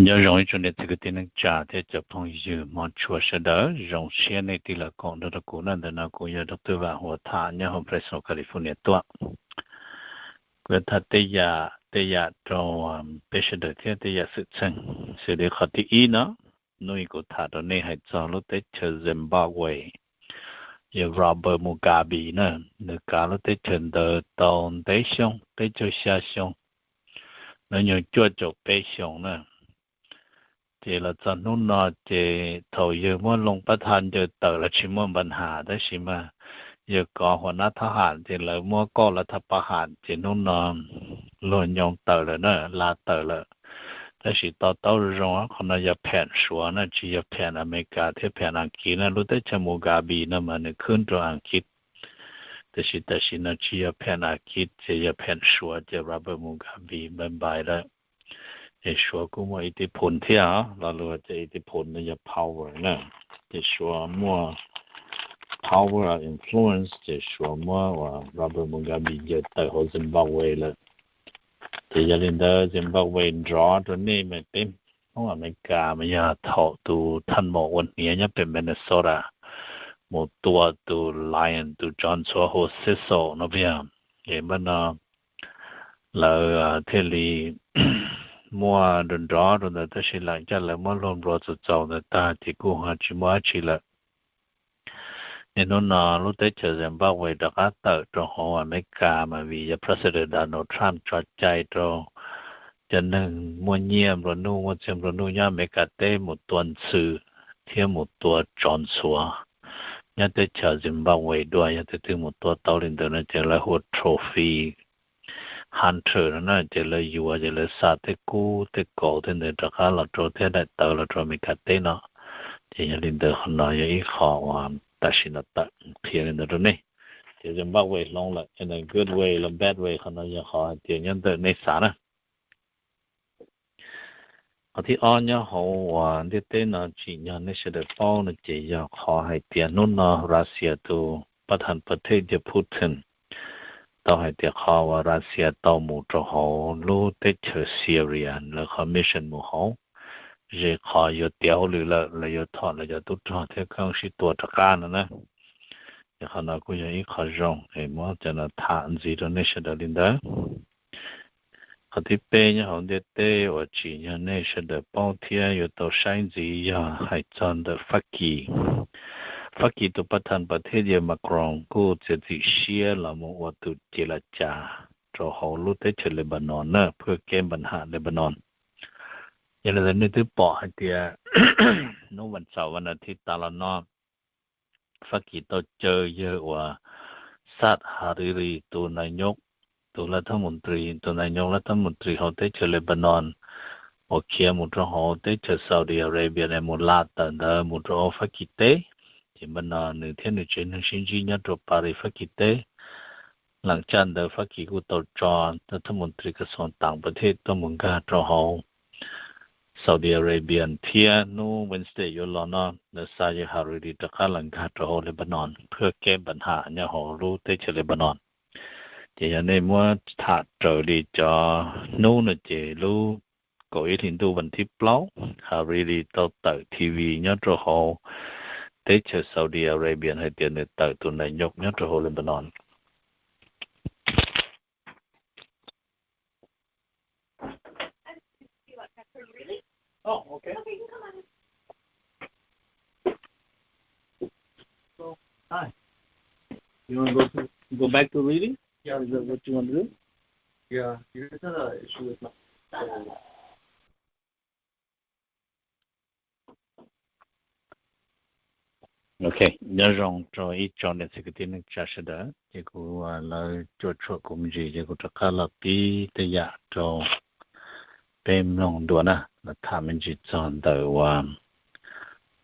Nyob zoo ib tsoom niam txiv kwv tij neej tsa thiab cov phooj ywg Hmoob tshua sawv daws, zoo siab nej tig los koom nrog rau kuv na. Ntawm no kuv yog Doctor Vam Huas tham nyob hauv Fresno, California tuaj. Kuv yuav tham tej yam tej yam rau peb sawv daws thiab tej yam xwm txheej. Xws li qhov thib ib no, hnub i kuv tham rau nej hais txog lub teb chaws Zimbabwe, yog Robert Mugabe na. Nws kav lub teb chaws ntawd tau ntev xyoo, peb caug xya xyoo, hnub nyoog cuaj caum peb xyoo na. Ces los txog hnub no ces thaum yawg muab loo pab thaj ncaws tawm los tsis muaj npa nham, tab sis mas yawg kov huas nab thab ham ces lawv muab kauj lav thab pab ham ces hnub no luag nyoo tawm lawm na, la tawm lawm. Tab sis to taub zoo zoo, qhov no yog phem Suav na, tsis yog phem Amelikas thiab phem Askiv na. Lub teb chaws Mugabe no mas nws khwb rau Askiv, tiam sis tam sim no tsis yog phem Askiv ces yog phem Suav ces Robert Mugabe npai npai lawm. Ces Suav kuj muaj ib tib phum thiab, lo lus tias ib tib phum no yog power na. Ces Suav muaj power of influence, ces Suav muab uas Robert Mugabe ncaws tawm hauv Zimbabwe lawm. Ces yog li ntawd Zimbabwe nrov rau nej mas peb Hmoob Amelikas mas yog thaum tus thaj maum ua hniav nyob pem Minnesota mus tua tus lion, tus tsov ntxhuav hu Cecil no peb yog, es npaj no lawv thiaj li muaj nrov nrov rau ntawd, tab sis lam caj lawv muab luag nplua txaus txaus ntawd tag ces kuj ho tsis muaj dab tsi lawm. Niaj hnub no lub teb chaws Zimbabwe rov qab tawm rau hauv Amelikas mas vim yog President Donald Trump tso cai rau cov neeg muaj nyiaj nplua nuj, muaj txiaj nplua nuj nyob Amelikas teb mus tua ntxhw thiab mus tua tsov ntxhuav nyob teb chaws Zimbabwe dua. Yog tus twg mus tua tau li ntawd no ces lawv hu ua trophy hunter no na, ces lawv yuav, ces lawv xa tej kub tej kaus tej ntawd rov qab los rau thiab daim tawv los rau Amelikas teb no. Ces yog li ntawd qhov no yog ib qho uas tam sim no tawm qhia li ntawd rau nej. Ces Zimbabwe hloov lawm in a good way los bad way, qhov no yog qhov hais tias nyob ntawm nej xav na. Qhov thib ob nyob hauv uas ntiaj teb no tsim nyog nej sawv daws paub no ces yog qhov hais tias hnub no Russia tus pab thas pas thej yawg Putin tau hais tias qhov uas Russia tau mus rau hauv lub teb chaws Syria, lawv qhov mission mus hauv, ze qhov yuav tiav hauj lwm lawm, lawv yuav thom lawv cov tub rog thiab koob sib tua rov qab no na. Ces qhov no kuj yog ib qho zoo es muab cov no tham ntxiv rau nej sawv daws li ntawd. Qhov thib peb nyob hauv ntiaj teb uas tsim nyog nej sawv daws paub thiab yuav tau saib ntxiv yog hais txog ntawm Fab Kis. Fab Kis tus pab thas pas thej yawg Macron kuj txiav txim siab los mus ua tus ces las cas rau hauv lub teb chaws Lebanon na, phwj keb npa nham Lebanon. Yog li ntawd nej twb pom hais tias hnub vas xaum vas nas thiv tas los no Fab Kis tau caw yawg uas Saad Hariri tus nais nyuj, tus laj thab mus ntri, tus nais nyuj laj thab mus ntri hauv teb chaws Lebanon uas khiav mus rau hauv teb chaws Saudi Arabia es mus la tawm ntawd mus rau hauv Fab Kis teb. Ces npaj no nws thiab nws tsev neeg sib ntsib nyob rau Paris Fab Kis teb. Leej caj ntawd Fab Kis kuj tau tso thab mus ntri kas xoos tas pas thej tuaj mus nkag rau hauv Saudi Arabia thiab hnub Wednesday yuav los no lawv xa yawg Hariri rov qab los nkag rau hauv Lebanon phwj keb npa nham nyob hauv lub teb chaws Lebanon. Ces yog nej muab tham raws li cov hnub no ces lub kaum ib hlis ntuj vas thib plaub, Hariri tau tawm T V nyob rau hauv teb chaws Saudi Arabia hais tias nws tawm tus nais nyuj nyob rau hauv Lebanon. Oh, okay. So, hi. You want to go to, go back to reading? Yeah. Is that what you want to do? Yeah, you just had an issue with my. Ok, nyob zoo rau ib tsoom niam txiv kwv tij neej tsa sawv daws, ces kuv lawv cuam tshuam kuv me ntsis ces kuv rov qab los pib tej yam rau peb mloog dua na, los tham me ntsis txog ntawm uas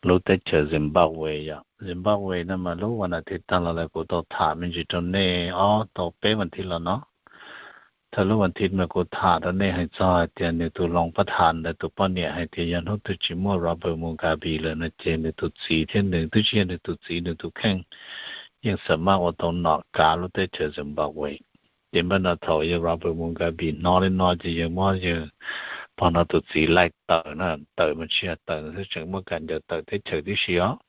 lub teb chaws Zimbabwe yom. Zimbabwe no mas lub vas nas thiv tag los lawm kuv tau tham me ntsis rau nej ob tau peb vas thiv los no. Thaum lub vas thiv mas kuv tham rau nej hais txog hais tias nws tus hloov pab thas ntawd tus poj niam hais tias yog hnub twg tsis muaj Robert Mugabe lawm no ces nws tus txiv thiab nws twb tsis yog nws tus txiv, nws tus kheej yeej xam maj ua tau nom kav lub teb chaws Zimbabwe. Ces npaj no thaum yawg Robert Mugabe hnov li no ces yawg muab yawg pog no tus txiv laij tawm na, tawm mas tsis yog tawm xwb, tseem muaj kam ncaws tawm teb chaws tib si os.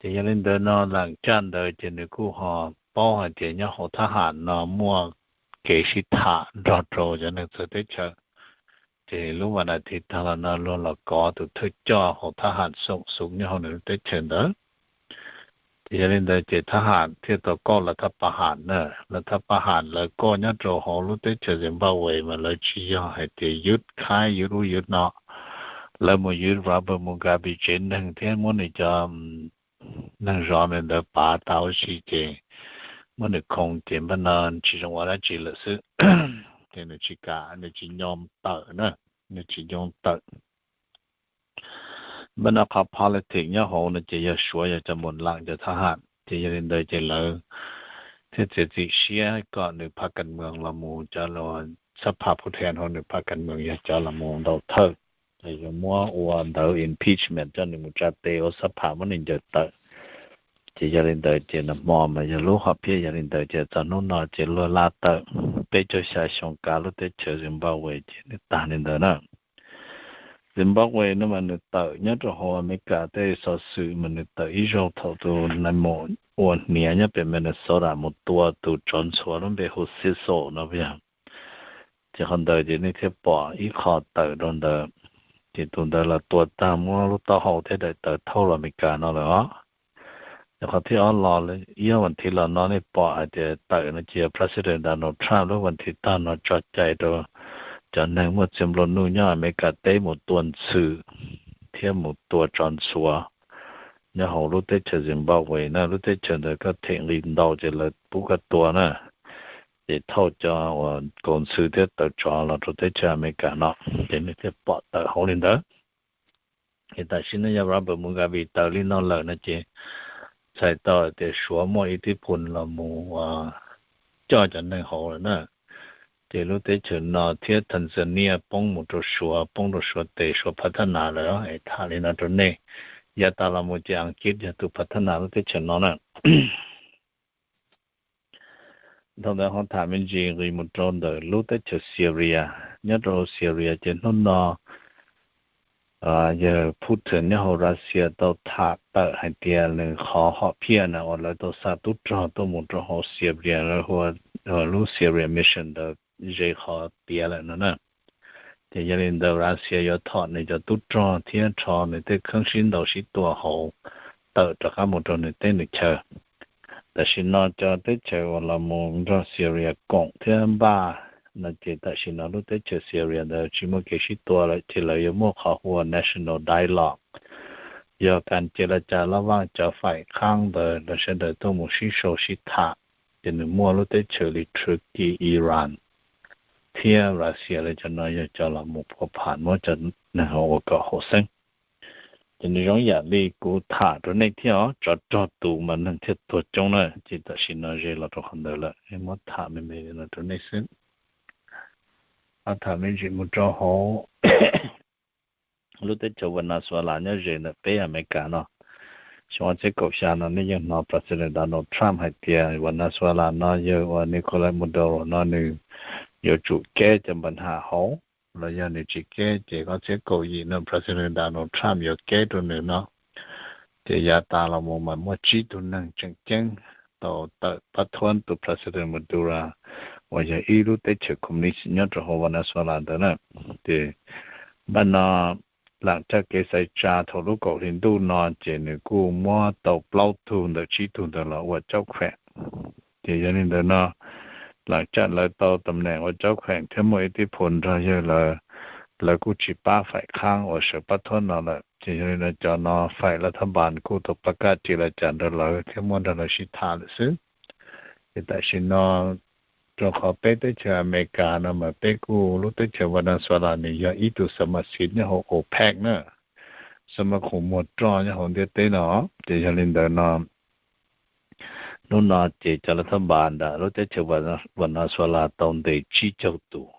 Ces yog li ntawd no, lam caj ntawd ces nws kuj ho paub hais tias nyob hauv thab ham no muaj kev sib tham nrog rau cov neeg txawv teb chaws. Ces lub vas nas thiv tag los no luag los kov tus thawj coj hauv thab ham xoom xum nyob hauv nws lub teb chaws ntawd. Ces yog li ntawd ces thab ham thiaj tau kauj lav thab pa ham na. Lav thab pa ham lawv kauj nyob rau hauv lub teb chaws Zimbabwe mas lawv tsis yog hais tias yub khaib yub ub yub no. Lawv mus yub Robert Mugabe tsev neeg thiab muab nws cov neeg zov ntawd pav tas huv si ces muab nws khoo ces npaj no tsis zoo ua dab tsi lawm xwb. Ces nws tsis kam, nws tsis nyoo tawm na, nws tsis nyoo tawm. Npaj no qhov politics nyob hauv no ces yog Suav yog cov mus lam cov thab ham, ces yog li ntawd ces lawv thiaj txiav txim siab kom nws pha kas moos los mus cov xab phas phu then hauv nws pha kas moos yog cov los mus ntaus thawj, yog muab ua ntawv impeachment coj nws mus tsa tes ua xab phas muab nws ncaws tawm. Ces yog li ntawd ces nag hmo mas yog lub hom phiaj yog li ntawd ces txog hnub no ces luag laj tawm peb caug xya xyoo kav lub teb chaws Zimbabwe ces nws tag li ntawd na. Zimbabwe no mas nws tawm nyob rau hauv Amelikas tej xov xwm mas nws tawm ib zaug thaum tus nais maum ua hniav nyob pem Minnesota mus tua tus tsov ntxhuav lub npe hu Cecil no yog. Ces qhov ntawd ces nej thiaj pom ib qho tawm rau ntawd, ces tus ntawd los tua tag muab lub taub hau thiab daim tawv thauj los Amelikas no lawm os. Ces qhov thib ob los ib vas thiv los no nej pom hais tias tawm no ces yog President Donald Trump lub vas thiv tag no tso cai rau cov neeg muaj txiag nplua nuj nyob Amelikas teb mus tua ntxhw thiab mus tua tsov ntxhuav nyob hauv lub teb chaws Zimbabwe na. Lub teb chaws ntawd koj them nqi ntau ces lawv pub koj tua na. Ces thauj cov uas kaus ntxhw thiab tawv tsov los rau teb chaws Amelikas no, ces nej thiaj pom tawm hauv li ntawd. Ces tam sim no yog Robert Mugabe tawm li no lawm no ces txhais tau tias Suav muaj ib tib phun los mus coj cov neeg hauv lawm na. Ces lub teb chaws no thiab Tanzania poob mus rau Suav, poob rau Suav tes, Suav phav thab nas lawm es tham li no rau nej. Yav tas los mus ces Askiv yog tus phav thab nas lub teb chaws no na. Dhau ntawd ho tham me ntsis nqis mus rau ntawm lub teb chaws Syria. Nyob rau Syria ces hnub no yawg Putin nyob hauv Russia tau tham tawm hais tias nws qhov hom phiaj na uas lawv tau xa tub rog tuaj mus rau hauv Syria, lawv hu ua lub Syria Mission ntawd ze qhov tiav lawm no na. Ces yog li ntawd Russia yuav thom nws cov tub rog thiab rho nws tej kheeb sib ntaus sib tua hauv tawm rov qab mus rau nws teb nws chaw. Tam sim no cov teb chaws uas los mus nrog Syria koom thiab npaj no ces tam sim no lub teb chaws Syria ntawd tsis muaj kev sib tua lawm ces lawv yuav muaj qhov hu ua national dialogue, yog kas cia la cas laj vaj cov faim qhaab ntawd lawv sawv daws tuaj mus sib sau sib tham. Ces nws muaj lub teb chaws li Turkey, Iran thiab Russia lawv cov no yog cov los mus phua pham muab cov neeg hauv ua kom haum xeeb. Ces nws zoo yam li kuv tham rau nej thiab os, tsov rog tus mas neeg thiaj tuag coob na. Ces tam sim no ze los rau qhov ntawd lawm, muab tham me me li no rau nej xwb. Tham me ntsis mus rau hauv lub teb chaws Venezuela nyob ze ntawm peb Amelikas no. Xyoo ob txhiab kaum xya no nej yeej hnov President Donald Trump hais tias Venezuela no yawg uas Nicolas Maduro no nws yuav tsum keb cov npa nham hauv, los yog nws tsis keb ces ob txhiab kaum yim no President Donald Trump yuav keb rau nws no. Ces yav tas los mus mas muaj tsib tug neeg tseem ceeb tau tawm pab thuab tus President Maduro uas yog ib lub teb chaws communist nyob rau hauv Venezuela ntawd na. Ces npaj no lam caj kev xaiv tsa thaum lub kaum hli ntuj no ces nws kuj muab tau plaub tug ntawm tsib tug ntawd los ua caub kheem. Ces yog li ntawd no lam caj lawv tau tam neem ua caub kheem thiab muaj ib tib phum nrog yawg lawv, lawv kuj tsis pab faim qhaab uas sawv pab thuab no lawm. Ces yog li no cov no faim lav thab npas kuj tau pab kaj ris laj cas nrog lawv thiab muab nrog lawv sib tham lawm xwb. Ces tam sim no rau qhov peb teb chaws Amelikas no mas peb kuj lub teb chaws Venezuela nws yog ib tug xa ma xiv nyob hauv OPEC na, xa ma khoom muag roj nyob hauv ntiaj teb no. Ces yog li ntawd no hnub no ces cov lav thab npas ntawm lub teb chaws Venezuela tau ntes tsib caug tus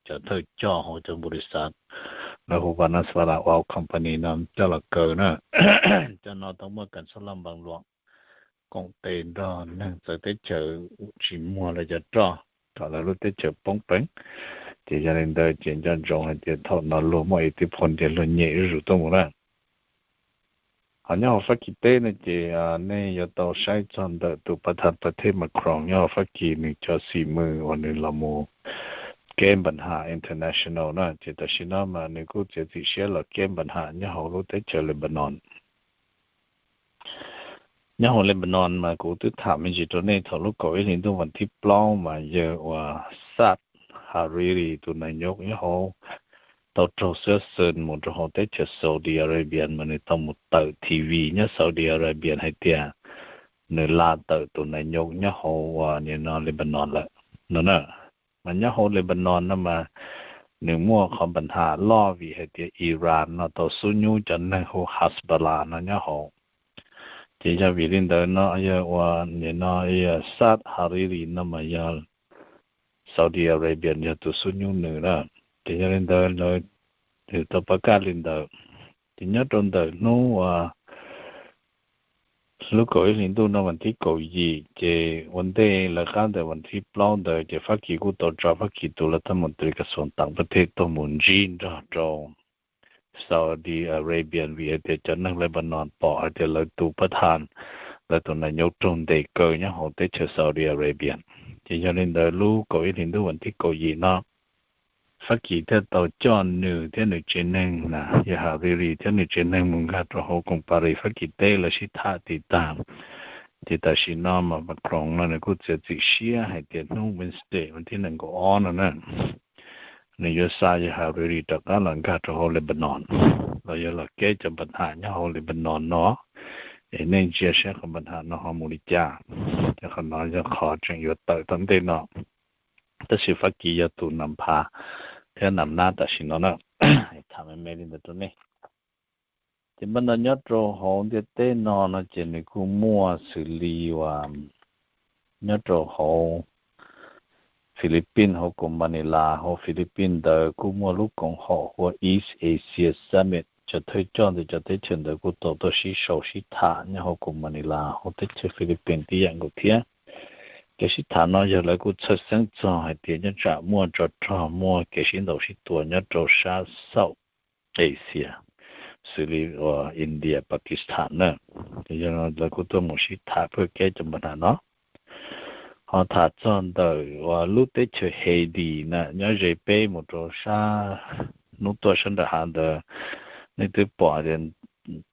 cov thawj coj hauv cov npu li xav lawv hu Venezuela Oil Company no coj los kaw na. Cov no tau muaj kas xob laj npas luam koom tes nrog neeg txawv teb chaws tsis muag lawv cov roj kom lawv lub teb chaws poob peev. Ces yog li ntawd ces nco ntsoov hais tias thaum no luag muaj ib tib phoo ces luag nyem zuj zus tuaj mus na. Hos nyob hauv Fab Kis teb no ces nej yuav tau saib txog ntawm tus pas thas pas thej Macron nyob hauv Fab Kis nws cov xim mws uas nws los mus keb npa ham international na, ces tam sim no mas nws kuj txiav txim siab los keb npa ham nyob hauv lub teb chaws Lebanon. Nyob hauv Lebanon mas kuv twb tham me ntsis rau nej thaum lub kaum ib hlis ntuj vas thib plaub mas yawg uas Saad Hariri tus nais nyob nyob hauv tau raug xwab xwm mus rau hauv teb chaws Saudi Arabia mas nws tau mus tawm T V nyob Saudi Arabia hais tias nws la tawm tus nais nyob nyob hauv uas nim no Lebanon lawm no na. Mas nyob hauv Lebanon no mas nws muaj qhov npa ham loj vim hais tias Iran no tau xub nyub cov neeg hu Hezbollah no nyob hauv. Ces yog vim li ntawd no yog uas nim no Saad Hariri no mas yog Saudi Arabia yog tus xub nyub nws na. Ces yog li ntawd lawv tau pab kaj li ntawd. Ces nyob rau ntawm hnub uas lub kaum ib hlis ntuj no vas thib kaum yim ces ua ntej lawv qab ntawm vas thib plaub ntawd ces Fab Kis kuj tau tso Fab Kis tus lav thas mus tis kas xoos tas pab thej tuaj mus ntsib nrog rau Saudi Arabia vim hais tias cov neeg Lebanon pom hais tias lawv tus pab thas, lawv tus nais nyob raug ntes kaw nyob hauv teb chaws Saudi Arabia. Ces yog li ntawd lub kaum ib hlis ntuj vas thib kaum yim no Fab Kis thiaj tau coj nws thiab nws tsev neeg na, yog Hariri thiab nws tsev neeg mus nkag rau hauv koom pas ris Fab Kis teb lawv sib tham tiv tag. Ces tam sim no mas Macron no nws kuj txiav txim siab hais tias hnub Wednesday vas thib nees nkaum ob no na, nws yuav xa yawg Hariri rov qab los nkag rau hauv Lebanon los yuav los keb cov npa ham nyob hauv Lebanon no. Es nej ntsia saib qhov npa ham no ho mus li cas, ces qhov no yog qhov tseem yuav tawm tom ntej no. Tab sis Fab Kis yog tus nam phav thiab nam nab tam sim no na. Tham me me li ntawd rau nej. Ces npaj no nyob rau hauv ntiaj teb no no ces nws kuj muaj xws li uas nyob rau hauv Philippines, hauv koom Manila hauv Philippines ntawd kuj muaj lub koom haum hu ua East Asia Summit, cov thawj coj ntawm cov teb chaws ntawd kuj tau tuaj sib sau sib tham nyob hauv koom Manila hauv teb chaws Philippines tib yam nkaus thiab. Kev sib tham no yog lawv kuj txhawj xeeb txog hais tias nyob tsam muaj tsov rog muaj kev sib ntaus sib tua nyob rau sab South Asia, xws li uas India, Pakistan na. Ces yog lawv kuj tuaj mus sib tham pab keb cov npa ham no. Ho tham txog ntawm uas lub teb chaws Haiti na nyob ze peb mus rau sab hnub tuaj sab nram hav ntawd, nej twb pom tias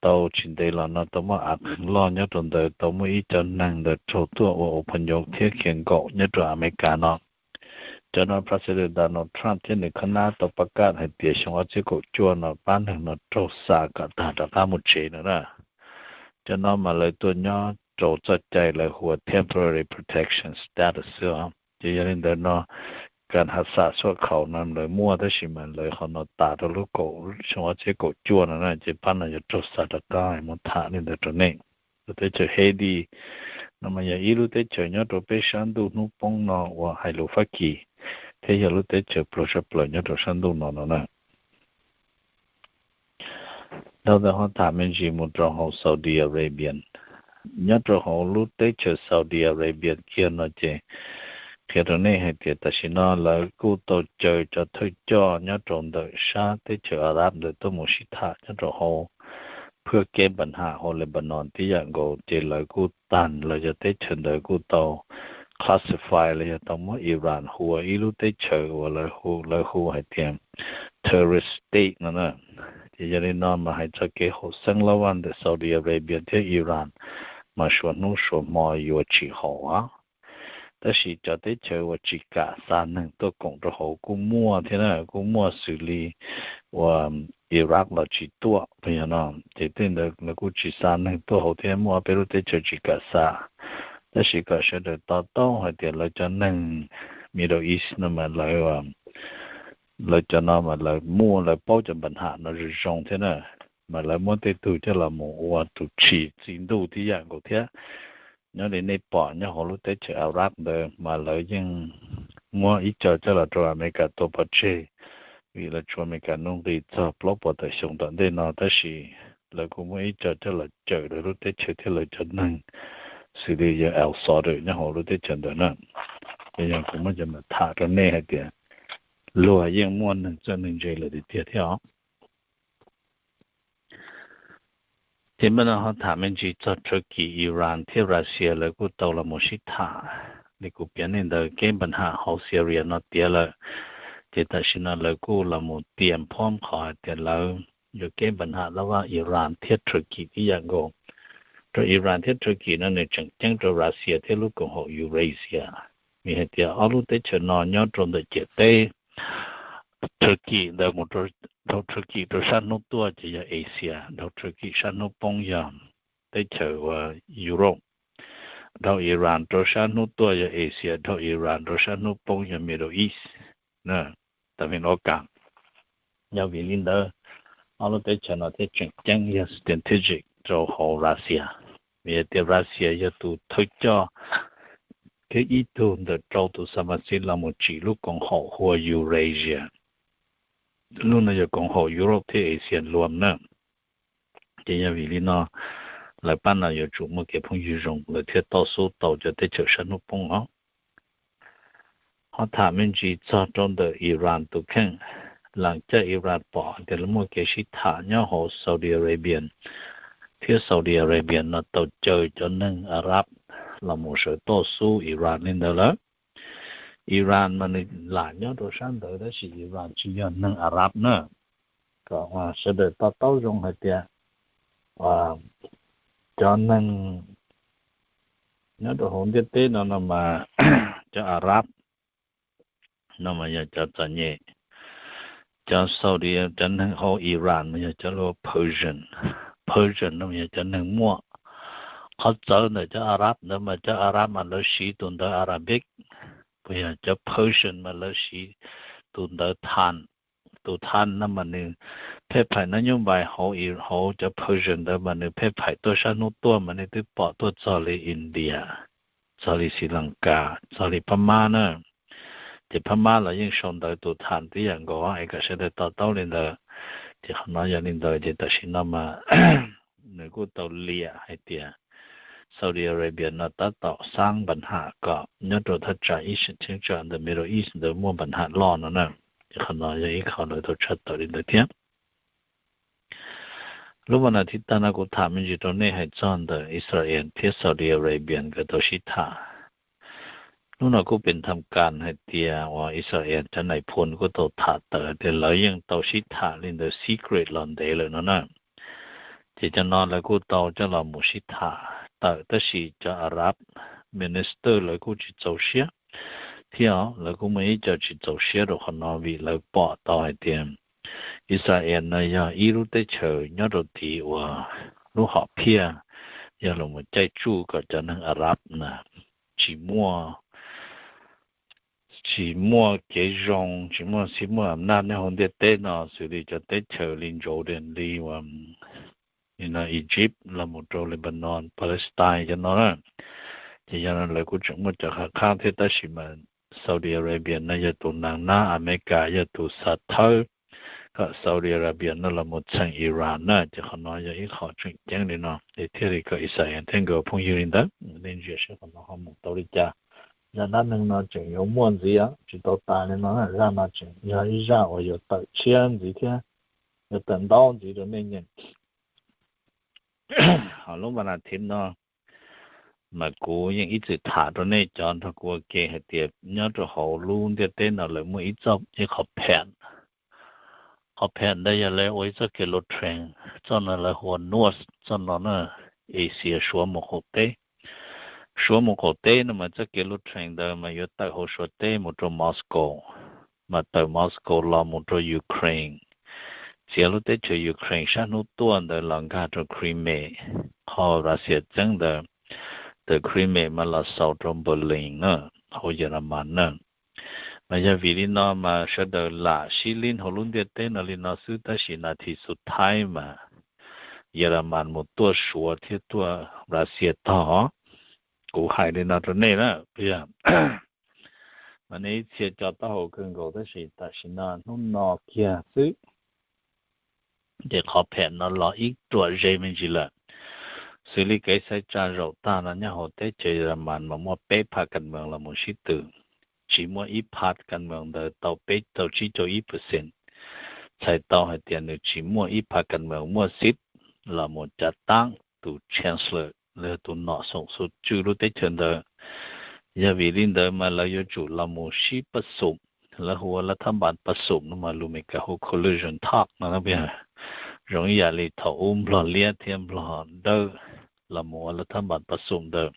tau tsis ntev los no tau muaj av qeeg loj nyob rau ntawd, tau muaj ib co neeg ntawd raug tuaj ua ua pha nyob thiab khiav nkaum nyob rau Amelikas no. Cov no President Donald Trump thiab nws khab nab tau pab kaj hais tias xyoo ob txhiab kaum cuaj no pab neeg no raug xa kom tag rov qab mus tsev no na. Cov no mas lawv tuaj nyob rau txoj cai lawv hu ua temporary protection status xwb os. Ces yog li ntawd no, kas has xam xuam khaum no lawv muaj tab sis mas lawv qhov no tas rau lub kaum xyoo ob txhiab kaum cuaj no na, ces pab no yuav raug xa rov qab. Muab tham li ntawd rau nej. Lub teb chaws Haiti no mas yog ib lub teb chaws nyob rau peb sab ntuj hnub poob no uas hais lus Fab Kis, thiab yog lub teb chaws pluag sab plaws nyob rau sab ntuj no no na. Dhau ntawd ho tham me ntsis mus rau hauv Saudi Arabia. Nyob rau hauv lub teb chaws Saudi Arabia kiag no ces qhia rau nej hais tias tam sim no lawv kuj tau caw cov thawj coj nyob rau ntawm sab teb chaws Arab ntawd tuaj mus sib tham nyob rau hauv phwj keb npa ham hauv Lebanon tib yam nkaus, ces lawv kuj tag lawv cov teb chaws ntawd kuj tau classify los yog tau muab Iran hu ua ib lub teb chaws uas lawv hu hais tias terrorist state no na. Ces yog li no mas hais txog kev haum xeeb loj vaj ntawm Saudi Arabia thiab Iran mas suav hnub suav hmo yuav tsis haum. Tab sis cov teb chaws uas tsis kam xa neeg tuaj koom rau hauv kuj muaj thiab na, kuj muaj xws li uas Iraq los tsis tuaj yog no, ces tej ntawd lawv kuj tsis xa neeg tuaj hauv thiab muaj ob peb lub teb chaws tsis kam xa. Tab sis kom sawv daws to taub hais tias lawv cov neeg Middle East no mas lawv lawv cov no mas lawv muaj lawv paub cov npa ham no zoo zoo thiab na, mas lawv muab tej tug coj los mus ua tus tshis txi ntuj tib yam nkaus thiab. Nyob li nej pom nyob hauv lub teb chaws Iraq ntawd mas lawv yeej muab ib co coj los rau Amelikas tua pov tseg, vim lawv tshuav Amelikas nuj nqis txog plaub puas tawm xyoo tom ntej no, tab sis lawv kuj muab ib co coj los cawm lawv lub teb chaws thiab lawv cov neeg, xws li yawg El Sodr nyob hauv lub teb chaws ntawd na. Ces yog kuv muab cov ntawd tham rau nej hais tias luag yeej muaj neeg txawj neeg ntse lawm tiag tiag thiab os. Ces mas no ho tham me ntsis txog Turkey, Iran thiab Russia lawv kuj tau los mus sib tham li kuv piav nej ntawd, kev npa ham hauv Syria no tiav lawm. Ces tam sim no lawv kuj los mus tiam phob qhov hais tias lawv yuav kev npa ham lab vaj Iran thiab Turkey tib yam nkaus. Rau Iran thiab Turkey no nws tseem ceeb rau Russia thiab lub koom haum Eurasia, vim hais tias ob lub teb chaws no nyob rau ntawm ciam teb Turkey ntawd mus rau Turkey rau sab hnub tuaj ces yog Asia, dhau Turkey sab hnub poob yog teb chaws uas Europe, dhau Iran rau sab hnub tuaj yog Asia, dhau Iran rau sab hnub poob yog Middle East, tam vim lo ka. Yog vim li ntawd, ob lub teb chaws no thiaj tseem ceeb yog strategic rau hauv Russia. Vim tias Russia yog tus thawj coj thiab ib tug ntawm rau tus xa ma xib los mus tsim lub koom haum hu ua Eurasia. Lub no yog koom haum Europe thiab Asia luam na. Ces yog vim li no, lawv pab no yuav tsum muaj kev phooj ywg zoo lawv thiaj toj xub tau cov teb chaws sab hnub poob os. Ho tham me ntsis txog rau ntawm Iran tus kheej, lam caj Iran pom tias lawv muaj kev sib tham nyob hauv Saudi Arabia, thiab Saudi Arabia no tau caw cov neeg Arab los mus sawv toj xub Iran li ntawd lawm. Iran mas nws lam nyob rau sab ntawd tab sis Iran tsis yog neeg Arab na. Kom sawv daws to taub zoo hais tias cov neeg nyob rau hauv ntiaj teb no no mas cov Arab no mas yog cov txom nyem. Cov Saudi, cov neeg hauv Iran mas yog cov lua Persian. Persian no mas yog cov neeg muaj. Qhov txawv ntawm cov Arab ntawd mas cov Arab mas lawv siv tus ntawv Arabic, puas yog? Cov Persian mas lawv siv tus ntawv Than. Tus Than no mas nws pheej phaim nab nyob npai hauv, hauv cov Persian ntawd mas nws pheej phaim tuaj sab hnub tuaj mas nej twb pom tuaj txog li India, txog li Sri Lanka, txog li Phab Mab na. Ces Phab Mab los yeej sau ntawv tus Than tib yam nkaus es kom sawv daws to taub li ntawd. Ces qhov no yog li ntawd ces tam sim no mas nws kuj tau liam hais tias Saudi Arabia no tab tom xaab npa ham kom nyob rau thaj tsam Eastern Middle East ntawd muaj npa ham loj no na. Ces qhov no yog ib qho lawv tau tshaj tawm li ntawd thiab. Lub mas nas thib tag no kuv tham me ntsis rau nej hais txog ntawm Israel thiab Saudi Arabia nkawd tau sib tham. Lub no kuj pes tham kas hais tias uas Israel cov nais phoo kuj tau tham tawm tias lawv yeej tau sib tham li ntawd secret los ntev lawm no na. Ces cov no lawv kuj tau coj los mus sib tham tawm tab sis cov Arab minister lawv kuj tsis txaus siab thiab lawv kuj muaj ib co tsis txaus siab rau qhov no vim lawv pom tau hais tias Israel no yog ib lub teb chaws nyob rau tid uas lub hom phiaj yog los mus caij tsuj kom cov neeg Arab na tsis muaj, tsis muaj kev zoo, tsis muaj xib muaj am naj nyob hauv ntiaj teb no xws li cov teb chaws li Jordan li uas Egypt los mus rau Lebanon, Palestine cov no na. Ces yog no lawv kuj tseem muaj cov qhab qhab thiab tab sis mas Saudi Arabia no yog tus nag nab Amelikas yog tus xa thawb kom Saudi Arabia no los mus txheem Iran na. Ces qhov no yog ib qho tseem ceeb li no es thiaj li kom Israel thiab nkawd phooj ywg li ntawd. Nej ntsia seb qhov no ho mus tau li cas. Zaj dab neeg no tseem yuav muaj ntxiv, tsis tau tas li no, zaj no tseem yog ib zaj uas yuav tawm tshiab ntxiv thiab yuav tawm ntaub ntxiv rau nej nyeem. Ho lub vas nas thiv no mas kuv yeej ib txwm tham rau nej cov nrog kuv ua ke hais tias nyob rau hauv lub ntiaj teb no lawv muaj ib txoj, ib qhov pheem. Qhov pheem ntawd yog lawv ua ib txoj kev lub train, txoj no lawv hu ua North, txoj no na, Asia suav mus qaum teb. Suav mus qaum teb no mas txoj kev lub train ntawd mas yuav tawm hauv suav teb mus rau Moscow, mas tawm Moscow los mus rau Ukraine, txiav lub teb chaws Ukraine sab hnub tuaj ntawd los nkag rau Crimea, qhov Russia txeeb ntawd. Tawm Crimea mas los xaus rau Berlin na, hauv Yelamas na. Mas yog vim li no mas sawv daws lam sib lib hauv lub ntiaj teb no li no xwb tab sis nas this xub thawj mas Yelamas mus tuaj suav thiab tuaj Russia tog. Kuv hais li no rau nej na, mas nej ib txhia co taub hau kawg nkaus tab sis tam sim no hnub no kiag xwb ces qhov pheem no los ib ruam ze me ntsis lawm. Xws li kev xaiv tsa zaum tag no nyob hauv teb chaws Yelamas mas muaj peb pham kas mees los mus sib tw. tsis muaj ib pha kas mees ntawd tau peb rau tsib caug ib percent, txhais tau hais tias nws tsis muaj ib pha kas mees muaj xib los mus cav taab tus chancellor los yog tus nom xoom xuv tswj lub teb chaws ntawd. Yog vim li ntawd mas lawv yuav tsum los mus sib pab xum, lawv hu ua lav thab npas pab xum no mas lus Meskas hu collusion talk no, zoo ib yam li thaum ub Nplog liab thiab Nplog dawb los mus ua lav thab npas pab xum ntawd,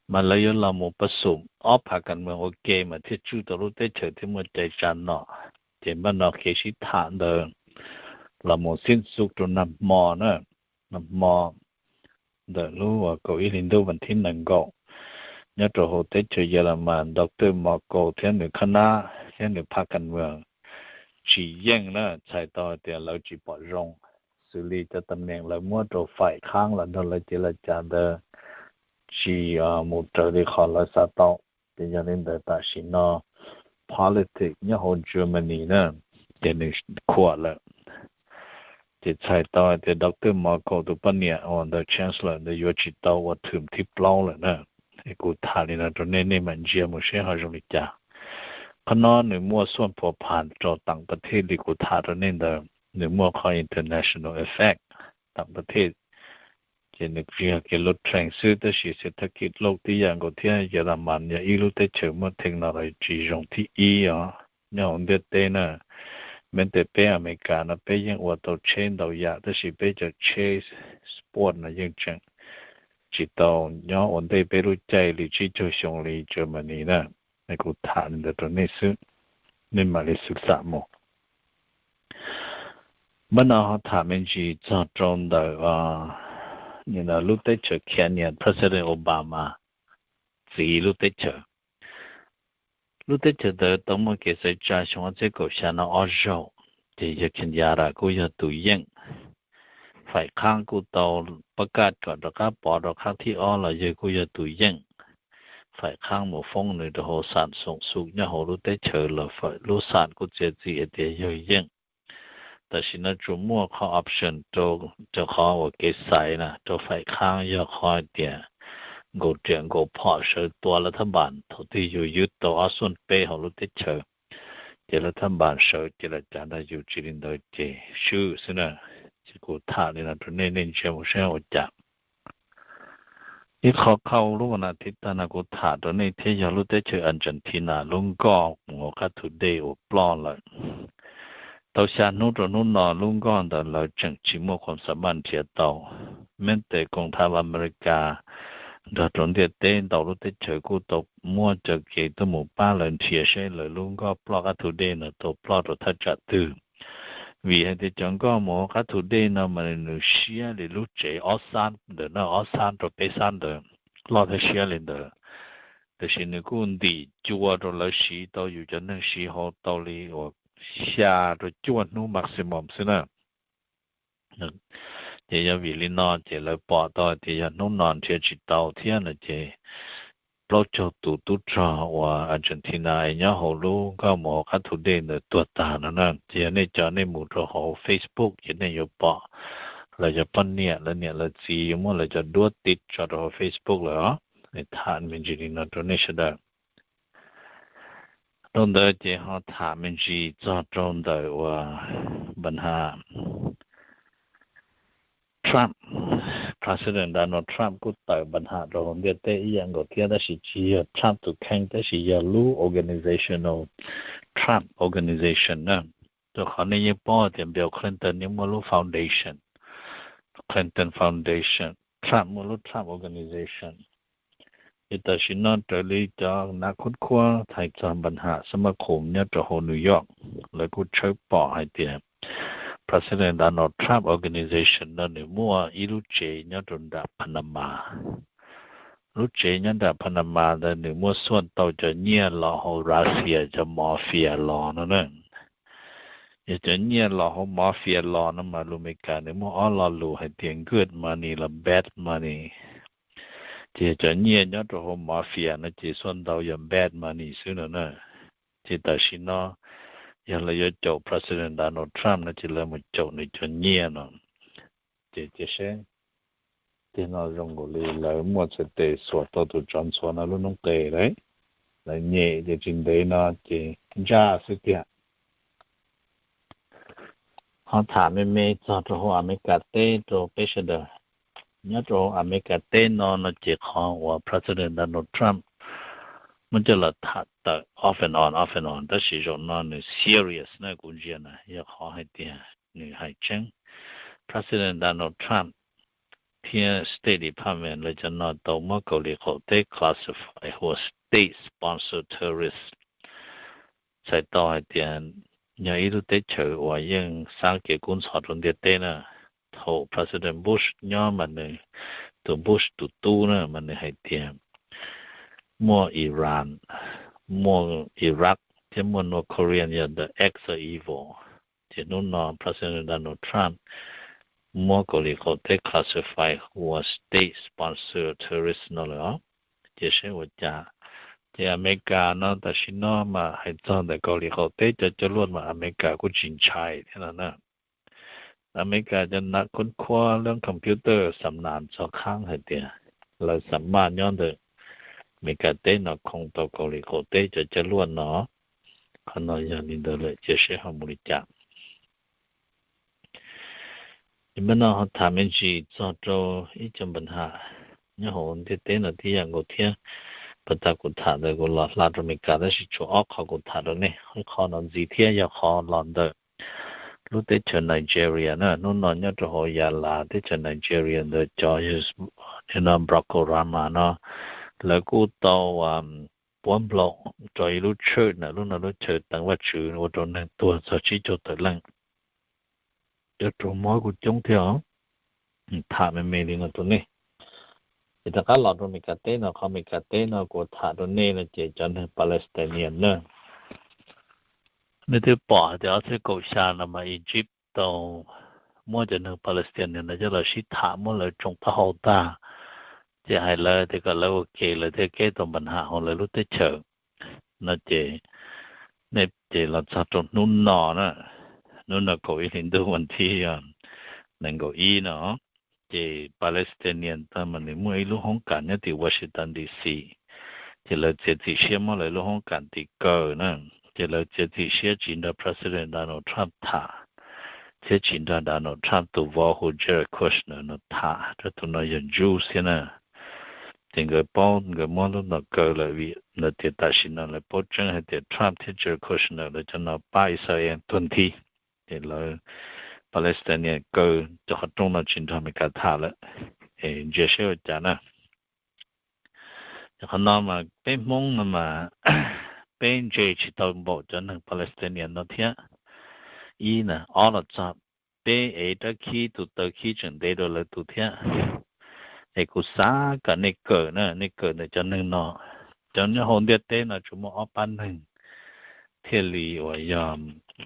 mas lawv yuav los mus pab xum ob pha kas mees ua ke mas thiaj tswj tau lub teb chaws thiaj muaj cai tsa nom. Ces npaj no kev sib tham ntawd los mus xib xub rau nag hmo na, nag hmo ntawm lub kaum ib hli ntuj vas thib nees nkaum, nyob rau hauv teb chaws Yelamas, Doctor Merkel thiab nws khab nab thiab nws pha kas mees tsis yeej na, txhais tau hais tias lawv tsis pom zoo, xws li cov tam neem lawv muab rau faim khaab los nrog lawv cev lawv cav ntawd tsis mus raws li qhov lawv xav tau. Ces yog li ntawd tam sim no politics nyob hauv Germany na, ces nws khuam lawm. Ces txhais tau hais tias Doctor Merkel tus poj niam uas ntawm chancellor ntawd yuav tsis tau ua thwm thib plaub lawm na. Es kuv tham li no rau nej, nej mam ntsia mus seb ho zoo li cas. Qhov no nws muaj xuaj phuav phas rau tam pab thej li kuv tham rau nej ntawd, nws muaj qhov international effect tam pab thej. Ces nws tsis yog kev lub theej xwb tab sis xev thab kis loj tib yam nkaus thiab. Yelamas yog ib lub teb chaws muaj technology zoo thib ib os nyob hauv ntiaj teb na. Meb tes peb Amelikas no peb yeej ua tau tsheb ntau yam tab sis peb cov tsheb sport no yeej tseem tsis tau nyob ua ntej peb lub caij li tsib caug xyoo li Germany na. Kuv tham li ntawd rau nej xwb, nej mam li xwm xam mus. Npaj no ho tham me ntsis txog rau ntawm lub teb chaws Kenya, President Obama txiv lub teb chaws. Lub teb chaws ntawd tau muaj kev xaiv tsa xyoo ob txhiab kaum xya no ob zaug, ces yawg Kenyatta kuj yog tus yeej. Faim khaab kuj tau pab kaj kom rov qab pov rau khaab thib ob los yawg kuj yog tus yeej. Faim khaab mus foob nws rau hauv xam xoom xu nyob hauv lub teb chaws los lub xam kuj txiav txim hais tias yawg yeej. Tam sim no tsuas muaj qhov option rau, rau qhov uas kev xaiv na rau faim khaab yog qhov hais tias nkaus riam nkaus phom sawv tua lav thab npas thaum twg yus ywj tau ob xuaj peb hauv lub teb chaws, ces lav thab npas sawv ces lam cav nrog yus, tsis li ntawd ces swb xwb na. Ces kuv tham li no rau nej, nej ntsia mus saib ua cas. Ib qho qhauj lub vas nas thiv tag no kuv tham rau nej thiab yog lub teb chaws Argentina lub nkoj mus hauv qab thu dej uas ploj lawm. Tau xya hnub rau hnub no lub nkoj ntawd lawv tseem tsis muaj khuam xa maj nrhiav tau. Meb tes koom thav Amelikas nrog rau ntiaj teb ntau lub teb chaws kuj tau muab cov kev tuaj mus pab lawv nrhiav seb lawv lub nkoj ploj qab thu dej no tau ploj rau thaj tsam twg. Vim hais tias cov nkoj mus hauv qab thu dej no mas nws siab li lub tsev ob xab ntawm no, ob xab rau peb xab ntawd, loj thiab siab li ntawd. Tiam sis nws kuj ntim cua rau lawv siv tau, yus cov neeg siv hauv tau li uas xya rau cuaj hnub maximum xwb na. Ces yog vim li no ces lawv pom tau tias yog hnub no nrhiav tsis tau thiab no ces plaub caug tus tub rog uas Argentina es nyob hauv lub nkoj mus hauv qab thu dej ntawd tuag tag no na. Ces yog nej cov nej mus rau hauv Facebook ces nej yuav pom lawv cov poj niam, lawv niam lawv txiv yuav muab lawv cov duab tiv tso rau hauv Facebook lawm os. Tham me ntsis li no rau nej sawv daws. Rau ntawd ces ho tham me ntsis txog rau ntawm uas npa ha Trump, President Donald Trump kuj tawm npa ha rau hauv ntiaj teb ib yam nkaus thiab, tab sis tsis yog Trump tus kheej, tab sis yog lub organizational Trump Organization na. Rau qhov nej yeej paub tias Bill Clinton yeej muaj lub foundation, Clinton Foundation, Trump muaj lub Trump Organization. Ces tam sim no raws li cov nav khub khuab thais txog npa ha xab mab khoom nyob rau hauv New York, lawv kuj tshawb pom hais tias President Donald Trump Organization no nws muaj ib lub tsev nyob rau nram Panama. Lub tsev nyob nram Panama ntawd nws muaj xuaj tau cov nyiaj los hauv Russia cov mafia los no na. Yog cov nyiaj los hauv mafia los no mas lus Meskas nws muaj ob lo lus hais tias good money los bad money. Ces yog cov nyiaj nyob rau hauv mafia no ces xuaj ntau yog bad money xwb no na. Ces tam sim no yog lawv yuav caum President Donald Trump no ces lawv mus caum nws cov nyiaj no. Ces cia seb, tiag no zoo nkaus li lawv muaj txhais tes xuas tau tus tsov ntxhuav no lub noob qes lawm. lawv nyem ces tsis ntev no ces ntsaj xwb tiag. Ho tham me me txog rau hauv Amelikas teb rau peb sawv daws. Nyob rau Amelikas teb no no ces qhov uas President Donald Trump muab coj los tham tawm off and on, off and on, tab sis zaum no nws serious na, kuv ntsia na yog qhov hais tias nws hais tseeb. President Donald Trump thiab State Department lawv cov no tau muab Kaus Lim Qaum Teb classify hu ua state sponsored terrorist, txhais tau hais tias yog ib lub teb chaws uas yeej xa kev kub ntxhov rau ntiaj teb na. Thaum President Bush nyob mas nws, tus Bush tus tub na mas nws hais tias muaj Iran, muaj Iraq thiab muaj North Korea yog the acts of evil. Ces hnub no President Donald Trump muab Kaus Lim Qaum Teb classify hu ua state sponsored terrorist no lawm os. Ces seb ua cas. Ces Amelikas no tam sim no mas hais txog ntawm Kaus Lim Qaum Teb cov cov luaj mas Amelikas kuj tsis ntshai thiab no na. Amelikas cov nav khoob khuab lub computer xam nas txog qhaab hais tias lawv xam maj nyob ntawm Amelikas teb no khoo tau Kaus Lim Qaum Teb cov cov luaj no. Qhov no yog li ntawd lawm ces seb ho mus li cas. Ces mas no ho tham me ntsis txog rau ib co npa nham nyob hauv ntiaj teb no tib yam nkaus thiab. Pas tas kuv tham ntawd kuv los hla rau Amelikas tab sis tshuav ob qho kuv tham rau nej, ib qho no ntxiv thiab yog qhov los ntawm lub teb chaws Nigeria na. Hnub no nyob rau hauv Yala teb chaws Nigeria ntawd cov no Boko Haram no lawv kuj tau puab nplaum rau ib lub church na, lub no lub chaw teev Vajtswv ua rau neeg tuag txog tsib caug tawm leej. Cov raug mob kuj coob thiab os. Tham me me li no rau nej. Ces rov qab los rau Amelikas teb no, qhov Amelikas teb no kuv tham rau nej no ces cov neeg Palestinian na, nej twb pom hais tias ob txhiab kaum xya no mas Egypt tau muab cov neeg Palestinian no coj los sib tham muab lawv tsoo taub hau tag, ces hais lawv tias kom lawv ua ke lawv thiaj keb tau npa nham hauv lawv lub teb chaws no ces, nej ces los txog rau hnub no na, hnub no kaum ib hli ntuj vas thib nees nkaum ib no, ces Palestinian tag mas nws muaj ib lub hoob kas nyob tim Washington D C, ces lawv txiav txim siab muab lawv lub hoob kas tim kaw na, ces lawv txiav txim siab tsis nrog President Donald Trump tham, thiab tsis nrog Donald Trump tus vauv hu Jared Kushner no tham, rau tus no yog Jews thiab na. Ces nkawd paub nkawd muab lub no kaw lawm vim lawv tias tam sim no lawv paub tseeb hais tias Trump thiab Jared Kushner lawv cov no pab Israel tuag nthi, ces lawv Palestinian kaw cov qhov rooj no tsis nrog Amelikas tham lawm. Es ntsia seb ua cas na. Ces qhov no mas peb Hmoob no mas peb ntse tsis tau npaum cov neeg Palestinian no thiab. Ib na, ob los txog peb ev rab khib tus taw khib tseem ntev dua lawv tus thiab. Es kuv xav kom nej kawm na, nej kawm ntawm cov neeg no. Cov nyob hauv ntiaj teb no tsuas muaj ob pab neeg thiaj li uas yog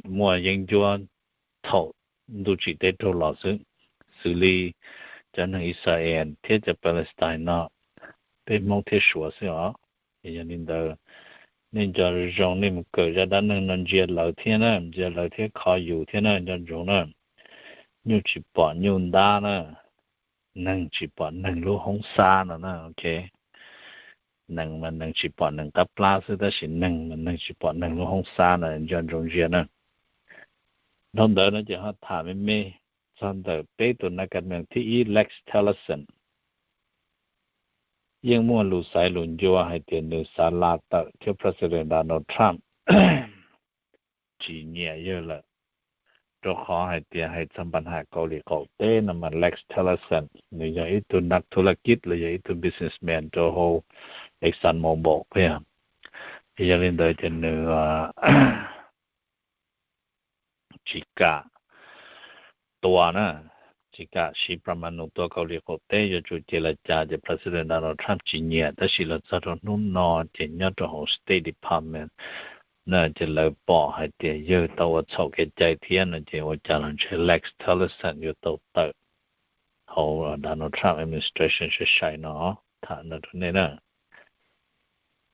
muaj yeeb ncuab thaum ntuj tsim teb raug los xwb, xws li cov neeg Israel thiab cov Palestine no, peb Hmoob thiab Suav xwb os. Yog li ntawd, nej nco zoo nej mus kawm zaj dab neeg no ntsia lawv thiab na, ntsia lawv thiab kho yus thiab na, nco ntsoov na. Nyuj tsis pom nyuj ntab na, neeg tsis pom neeg lub hoob xab no na, ok. Neeg mas neeg tsis pom neeg qab plab xwb tab sis neeg mas neeg tsis pom neeg lub hoob xab no, nco ntsoov ntsia na. Dhau ntawd no ces ho tham me me txog ntawm peb tus nas kas mees thib ib Rex Tillerson. Yeej muaj lus xaiv lus ncua hais tias nws xav la tawm thiab President Donald Trump tsis nyiam yawg lawm, rau qhov hais tias hais txog npa nham Kaus Lim qaum teb no mas Rex Tillerson nws yog ib tug nas thu la kij los yog ib tug businessman rau hauv Exxon Mobil thiab. Yog li ntawd ces nws tsis kam tua na, tsis kam siv plas mas nus tua Kaus Lim qaum teb, yuav tsum ces los cas ces President Donald Trump tsis nyiam. Tab sis los txog rau hnub no ces nyob rau hauv State Department na ces lawv pom hais tias yawg tau ua txhaum kev cai thiab no ces ua cas los ntshe Rex Tillerson yuav tau tawm hauv Donald Trump administration sai sai no. Tham no rau nej na.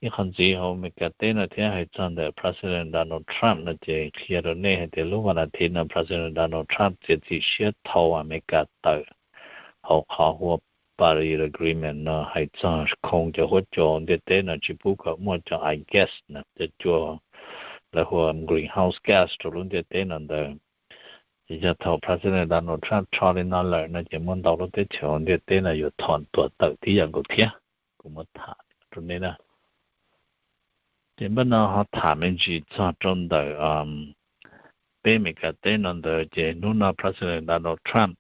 Ib qho ntxiv hauv Amelikas teb no thiab hais txog ntawm President Donald Trump no ces qhia rau nej hais tias lub vas thiv no President Donald Trump txiav txim siab thau Amelikas tawm hauv qhov hu ua ceasefire agreement no hais txog khoo cov huab cua ntiaj teb no tsis pub kom muaj cov ice gas no, cov cua lawv hu ua greenhouse gas rau lub ntiaj teb no ntawd. Ces yog thaum President Donald Trump rho li no lawm no ces muaj ntau lub teb chaws ntiaj teb no yuav thom tuam tawm tib yam nkaus thiab. Kuv muab tham rau nej na. Ces npaj no ho tham me ntsis txog rau ntawm peb Amelikas teb no ntawd ces hnub no President Donald Trump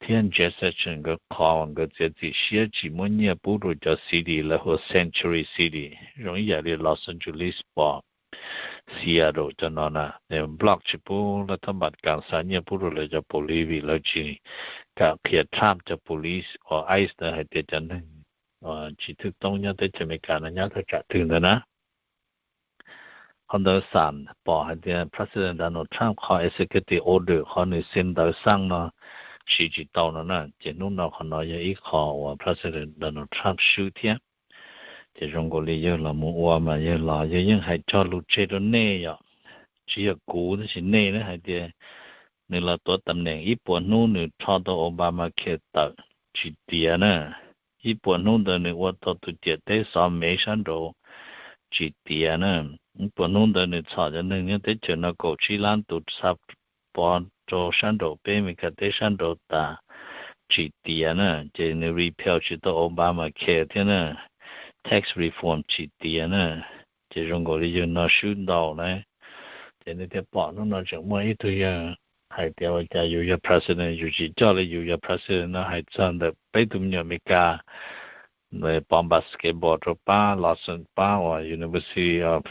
thiab Jeff Sessions nkawd qhov uas nkawd txiav txim siab tsis muab nyiaj pub rau cov city lawv hu ua sanctuary city zoo ib yam li Los Angeles pom Seattle cov no na, block tsis pub lawv thab npas kas xa nyiaj pub rau lawv cov police vim lawv tsis kam qhia Trump cov police uas ice ntawd hais tias cov neeg tsis thwj toob nyob teb chaws Amelikas no nyob thaj tsam twg ntawd na. Qhov ntawd xam pom hais tias President Donald Trump qhov executive order qhov nws xi ntawv xaj no siv tsis tau no na, ces hnub no qhov no yog ib qho uas President Donald Trump swb thiab. Ces zoo nkaus li yawg los mus ua mas yawg los yawg yeej hais cog lus tseg rau nej yom. Tsis yog kuv tab sis nej na hais tias nws los tuav tam neem ib puas hnub nws rho tau Obamacare tawm tsis tiav na, ib puas hnub ntawd nws ua tau tus ciam teb xov mev sab nraud tsis tiav na, ib puas hnub ntawd nws txhom cov neeg nyob teb chaws no kaum tsib lab tus xa pov rau sab nraud peb Amelikas teb sab nraud tas tsis tiav na, ces nws repeal tsis tau Obamacare thiab na, tax reform tsis tiav na, ces zoo nkaus li yawg no swb ntau na. Ces nej thiaj pom hnub no tseem muaj ib tug yawg hais tias ua cas yus yog president yus tsis coj li yus yog president no hais txog ntawm peb tus me nyuam Amelikas pov basketball rau pab Los pab uas University of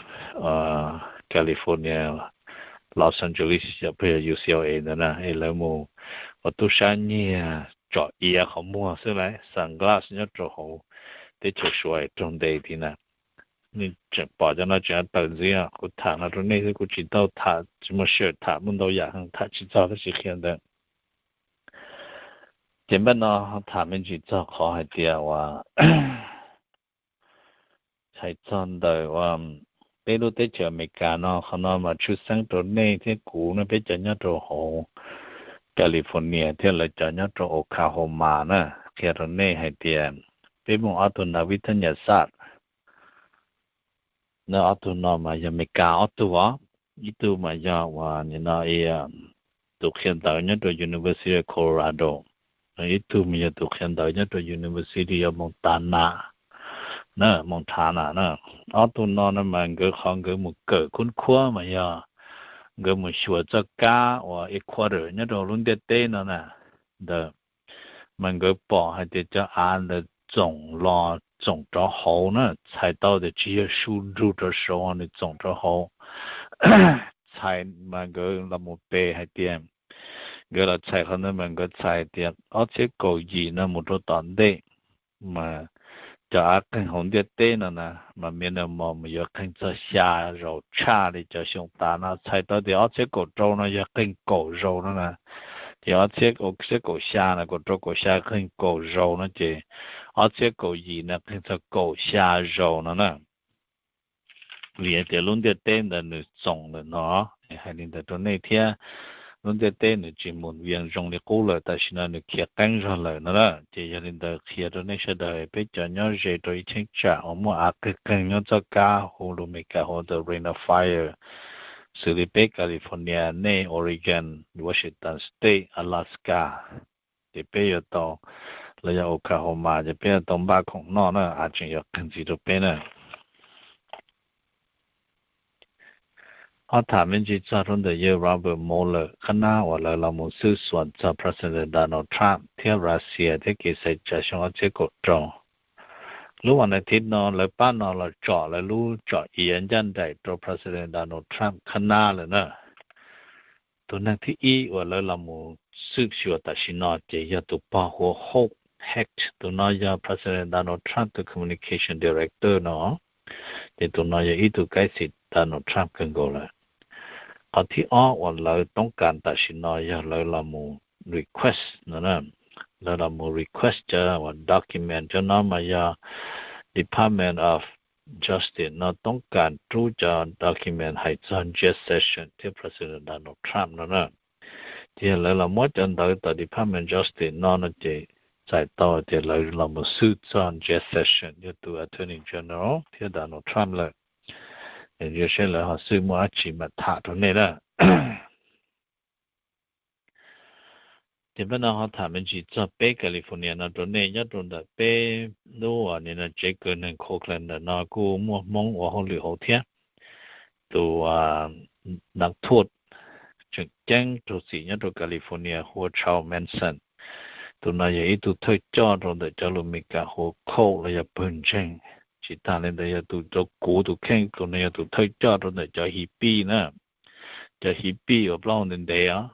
California Los Angeles, yog U C L A ntawd na, es lawv mus ua tub sab nyiag tsom iav qhov muag xwb lauj, sunglass nyob rau hauv teb chaws Suav raug ntes tid na. Nej tseem pom cov no tseem tawm ntxiv, kuv tham no rau nej xwb, kuv tsis tau tham, tsis muaj share tham muaj ntau yam heev, tham tsis txog tab sis qhia ntawd. Ces npaj no tham me ntsis txog qhov hais tias uas hais txog ntawm peb lub teb chaws Amelikas no, qhov no mas tshwj xeeb rau nej thiab kuv no, peb cov nyob rau hauv California thiab lawv cov nyob rau Oklahoma na, qhia rau nej hais tias peb muaj ob tug nas vib thab nyas xaj. Ob tug no mas yog Amelikas ob tug os, ib tug mas yog uas nim no tus qhia ntawv nyob rau University of Colorado, ib tug mas yog tus qhia ntawv nyob rau University of Montana na, Montana na. Ob tug no no mas nkawd qhov nkawd mus kawm khub khuab mas yog nkawd mus xyuas txoj kab uas equator nyob rau lub ntiaj teb no na ntawd, mas nkawd pom hais tias cov av ntawd txoom los txoom rov hauv na, txhais tau tias tsis yog su nrug rau saud, nws txoom rov hauv. Txhais mas nkawd los mus pe hais tias, nkawd los txhais qhov ntawd mas nkawd txhais tias ob txhiab kaum yim no mus rau tom ntej mas cov av qeeg hauv ntiaj teb no na mas minimum mus yuav qeeg txog xya zaus tshaj li cov xyoo tas no. Txhais tau tias ob txhiab kaum rau no yog qeeg kaum zaus no na, ces ob txhiab, ob txhiab kaum xya no, kaum rau kaum xya qeeg kaum zaus no ces ob txhiab kaum yim no qeeg txog kaum xya zaus no na. Vim hais tias lub ntiaj teb ntawd nws txoom lawm no, hais li ntawd rau nej thiab. Lub ntiaj teb nws tsis mus vias zoo li qub lawm, tam sim no nws khiav qeeb zog lawm no na. Ces yog li ntawd qhia rau nej sawv daws, peb cov nyob ze rau ib cheeb tsam uas muaj av qeeg qeeg nyob txoj kab hu lus Amelikas hu ua the Ring of Fire, xws li peb California, nej Oregon, Washington State, Alaska, ces peb yuav tau, los yog Oklahoma ces peb yuav tau npaj khoom noj na, av tseem yuav qeeg ntxiv rau peb na. Ho tham me ntsis txog rau ntawm yawg Robert Mueller qhab nab uas lawv los mus xwb xuas txog President Donald Trump thiab Russia thiab kev xaiv tsa xyoo ob txhiab kaum rau. Lub vas nais thiv no lawv pab no los tsom lawv lub tsom iav ncaj nraim rau President Donald Trump qhab nab lawm na. Tus neeg thib ib uas lawv los mus xwb xyuas tam sim no ces yog tus pog hu ua Hope Hecht, tus no yog President Donald Trump tus communication director no. Ces tus no yog ib tug kaib xim Donald Trump kawg nkaus lawm. Qhov thib ob uas lawv toob kas tam sim no yog lawv los mus request no, lawv los mus request cov uas document, cov no mas yog Department of Justice no toob kas rub cov document hais txog Jeff Sessions thiab President Donald Trump no na. Ces yog lawv los muab cov ntawv tom Department Justice no no ces txais tau tias lawv los mus xwb txog Jeff Sessions yog tus Attorney General thiab Donald Trump lawm. Ntsia seb lawv ho xwb muaj dab tsi mam tham rau nej na. Ces peb no ho tham me ntsis txog peb California no rau nej. Nyob rau ntawm peb lub uas nim no tsev kws neeg Oakland ntawm no kuj muaj Hmoob ua hauj lwm hauv thiab. Tus Nab Thuaj tseem ceeb raug txim nyob rau California hu ua Charles Manson. Tus no yog ib tug thawj coj rau ntawm cov lus Meskas hu ua cult los yog pawg ntseeg. Tsis tas li ntawd yog tus rau kuv tus kheej, tus no yog tus thawj coj rau ntawm cov hippie na. Cov hippie uas plaub hau ntev ntev os,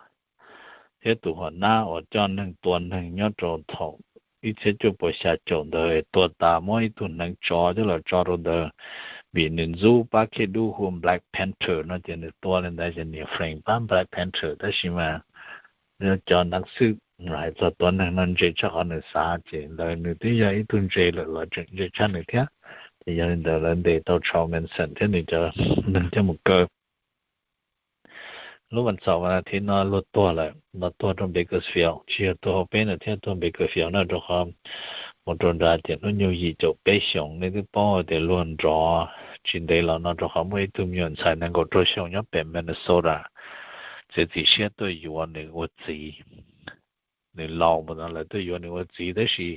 thiab tus hom nab uas coj neeg tua neeg nyob rau thaum ib txhiab cuaj puas xya caum ntawd tua tas muab ib tug hneev tsov coj los tso rau ntawd, vim nws ntxub pab khej dub hu Black Panther no ces nws tua li ntawd ces niam Frank pab Black Panther. Tab sis mas cov Nab Thuaj hais txog tua neeg no ntse tshaj qhov nws xav, ces ntawd nws twb yog ib tug ntse lawm los tseem ntse tshaj nws thiab. Ces yog li ntawd lawv ntes tau Charles Manson thiab nws cov neeg coj mus kaw. Lub vas txhaum vas thiv no luag tuag lawm, los tuag rau Bakersfield, tsis yog tuag hauv peb ntawd thiab, tuag Bakersfield na, rau qhov mus rau nrad tias hnub nyoog yim caum peb xyoos. Nej twb paub tias luag nrov tsis ntev los no rau qhov muaj ib tug me nyuam ntxhais nees nkaum rau xyoo nyob pem Minnesota txiav txim siab tuaj yuav nws ua txiv. Nws laus mus no lawv tuaj yuav nws ua txiv, tab sis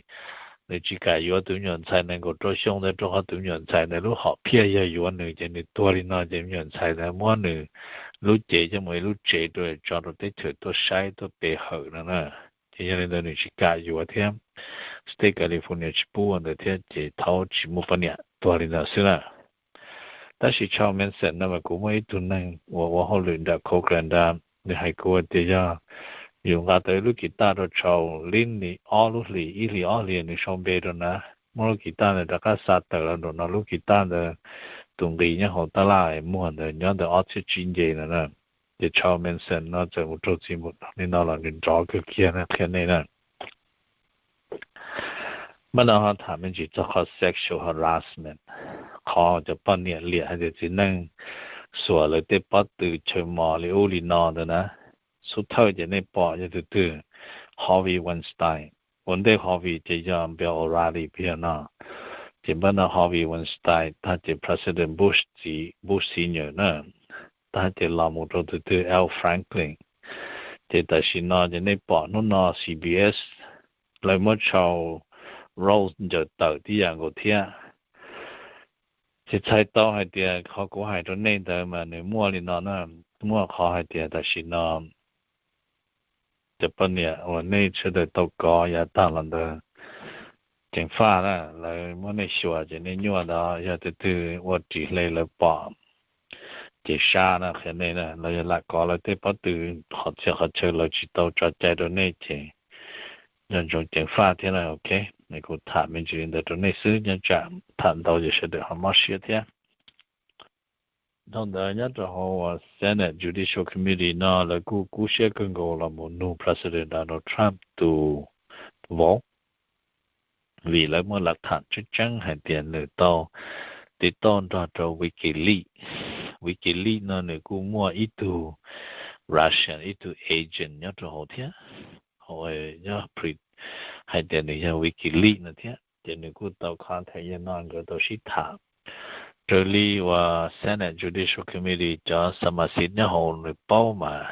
nws tsis kam yuav tus me nyuam ntxhais nees nkaum rau xyoo ntawd rau qhov tus me nyuam ntxhais ntawd lub hom phiaj yog yuav nws, ces nws tuag li no ces me nyuam ntxhais ntawd muab nws lub cev coj mus ib lub tsev rau tso rau teb chaws tuaj saib tuaj pe hawm no na. Ces yog li ntawd nws tsis kam yuav thiab, State California tsis pub ua ntawd thiab, ces thaum tsis muaj poj niam tuag li ntawd xwb na. Tab sis Charles Manson no mas kuv muaj ib tug neeg uas ua hauj lwm nram Oakland nrad, nws hais kuv tias yog yus nqa tau ib lub kis taj rau Charles Lynn li ob lub hlis, ib hlis ob hlis nws sau npe rau na, muab lub kis taj ntawd rov qab xa tawm los nraum no, lub kis taj ntawd tus nqi nyob hauv tab laj muag ntawd nyob ntawm ob txhiab tsib nce no na. Ces Charles Manson no txawm mus raug txim li no los nws nrov kawg kiag na, qhia nej na. Mas no ho tham me ntsis txog qhov sexual harassment, qhov cov poj niam liam hais tias txiv neej xuas lawv tej pob tw chaw mos li ub li no ntawd na. Xub thawj ces nej pom yog tus twg? Harvey Weinstein. Ua ntej Harvey ces yog Bill O'Reilly peb yog no. Ces npaj no Harvey Weinstein tag ces President Bush txiv, Bush Senior na, tag ces los mus rau tus twg? Al Franken. Ces tam sim no ces nej pom hnub no C B S lawv muab Charles Rose ncaws tawm tib yam nkaus thiab. Ces txhais tau hais tias qhov kuv hais rau nej ntawd mas nws muaj li no na, muaj qhov hais tias tam sim no cov poj niam uas nej sawv daws tau kov yav tag los ntawd, ceev faj na, lawv muab nej xyuas ces nej nyuaj ntawd, yog tus twg ua ris hle lawv pom ces sab na, qhia nej na, lawv yog lam kov lawv tej pob tw qhov txhia qhov chaw lawv tsis tau tso cai rau nej ces nco ntsoov ceev faj thiab na. Ok, kuv tham me ntsis li ntawd rau nej xwb, nyob tsam tham ntau ces sawv daws ho mob siab thiab. Dhau ntawd nyob rau hauv Senate Judicial Committee no lawv kuj kub siab kawg nkaus los mus nug President Donald Trump tus vauv, vim lawv muaj lav tham tseeb tseeb hais tias nws tau tiv tauj nrog rau WikiLeaks. WikiLeaks no nws kuj muaj ib tug Russian, ib tug agent nyob rau hauv thiab, nyob hais tias nws yog WikiLeaks no thiab, ces nws kuj tau contact yawg no, nkawd tau sib tham. Raws li uas Senate Judicial Committee cov xa ma xiv nyob hauv nws paub mas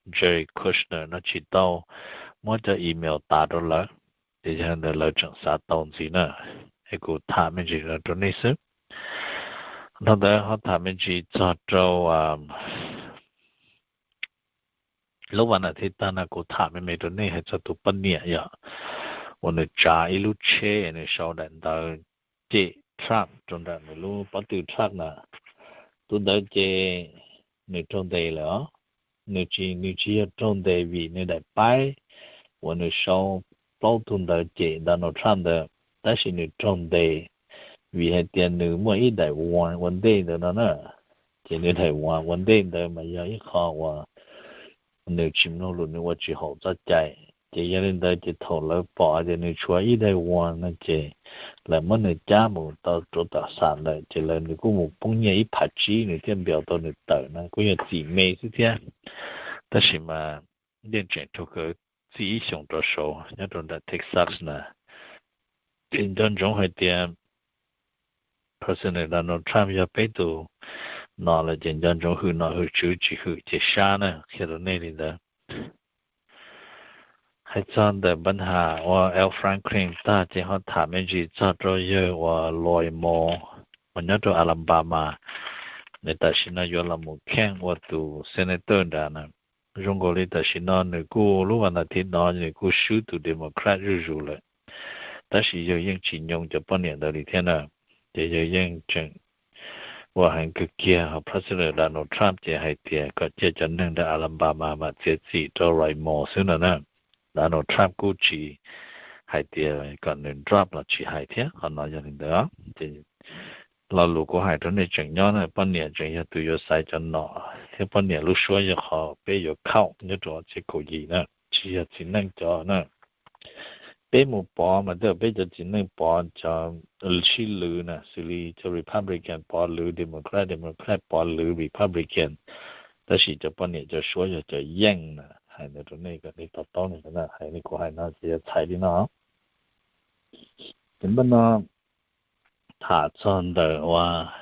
Jared Kushner no tsis tau muab cov email tas rau lawv, ces yog ntawd lawv tseem xav tau ntxiv na. Es kuv tham me ntsis rau nej xwb. Dhau ntawd ho tham me ntsis txog rau lub vas nas thiv tag no kuv tham me me rau nej hais txog tus poj niam yog uas nws tsav ib lub tsheb nws sau daim ntawv cem Trump rau nram nws lub pob tw Trump na. Tus ntawd ces nws raug ntes lawm os. Nws tsis, nws tsis yog raug ntes vim nws daim paib uas nws sau plaub tug ntawv cem Donald Trump ntawd, tab sis nws raug ntes vim hais tias nws muaj ib daim warrant ua ntej ntawd no na. Ces nws daim warrant ua ntej ntawd mas yog ib qho uas nws tsis mloog lus, nws ua tsis haum txoj cai. Ces yog li ntawd ces thaum lawv pom hais tias nws tshuav ib daim warrant no ces lawv muab nws cab mus tau rau tom xam lawm, ces lawv, nws kuj mus poob nyiaj ib phav tsib nws thiaj npias tau nws tawm no, kuj yog txim me xwb thiab. Tab sis mas yeej tseem raug kawg txij ib xyoos rov saud nyob rau nram Texas na. Ces nco ntsoov hais tias President Donald Trump yog peb tus no lawm ces nco ntsoov hwm nom hwm tswv tsis hwm ces sab na, qhia rau nej li ntawd. Hais txog ntawm npab has ua Al Franken tag ces ho tham me ntsis txog rau yawg uas Lloyd Moore uas nyob rau Alabama, nws tam sim no yuav los mus kheej ua tus senator nrad na. Zoo nkaus li tam sim no nws kuj lub vas nas thiv no nws kuj swb tus Democrat zuj zus lawm, tab sis yawg yeej tsis nyoo cov poj niam ntawd li thiab na. Ces yawg yeej tseem ua heev kawg kiag, ho President Donald Trump ces hais tias kom cia cov neeg ntawm Alabama mam txiav txim rau Lloyd Moore xwb no na. Donald Trump kuj tsis hais tias kom nws drop los tsis hais thiab, qhov no yog li ntawd. Ces lo lus kuv hais rau nej tseem nyob na, poj niam tseem yog tus yuav xaiv cov nom thiab poj niam lub suab yog qhov peb yuav khaum nyob rau txhiab kaum yim na, tsis yog txiv neej cov na. Peb mus pov mas tej zaum peb cov txiv neej pov cov sib lwv na, xws li cov Republican pov lwv Democrat, Democrat pov lwv Republican, tab sis cov poj niam cov suab yog cov yeej na. Hais ntawd rau nej kom nej to taub, hais li kuv hais no ces yog txhais li no. Ces npaj no tham txog ntawm uas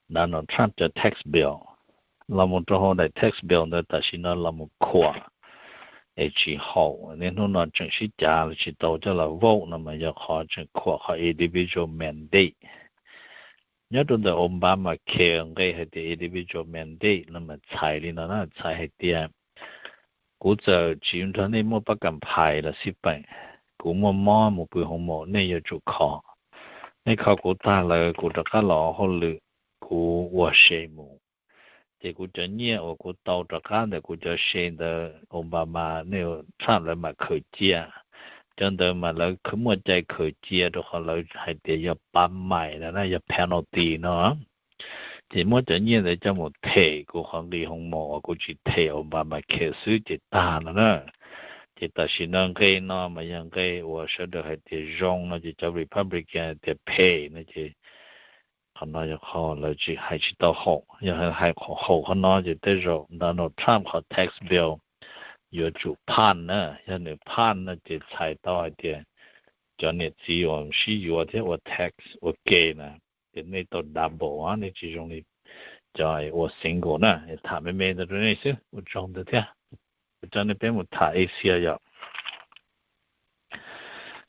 Donald Trump cov tax bill, los mus rau hauv daim tax bill ntawd tam sim no los mus khuam es tsis haum, niaj hnub no tseem sib cav los tsis tau coj los vote no mas yog qhov tseem khuam qhov individual mandate. Nyob rau ntawm Obamacare nqe hais tias individual mandate no mas txhais li no na, txhais hais tias kuv txawm tsis nrog nej muaj pab kam phais los xij peem, kuv muaj mob mus pw hoo maum nej yuav tsum kho. Nej kho kuv tag lawm kuv rov qab los hauj lwm, kuv ua se mus. Ces kuv cov nyiaj uas kuv tau rov qab ntawm kuv cov se ntawd Obama nej Trump lawv mam khawm cia. Cov ntawd mas lawv muaj cai khawm cia rau qhov lawv hais tias yog pab maim na, yog penalty no. Ces muab cov nyiaj ntawd coj mus them kuv qhov nqi hoo maum uas kuv tsis them Obamacare xwb ces tag no na. Ces tam sim no nqe no mas yog nqe uas sawv daws hais tias zoo no ces cov Republican hais tias phem no ces qhov no yog qhov lawv tsis hais tsis tau haum. Yog hais haum qhov no ces tej zaum Donald Trump qhov tax bill yuav tsum pass na. Yog nws pass no ces txhais tau hais tias cov niam txiv uas sib yuav thiab ua tax ua ke na, ces nej tau double, nej tsis zoo li cov ua single na. Tham me me ntawd rau nej xwb, ua tsaug ntawd thiab. Kuv coj nej peb mus tham Asia yom.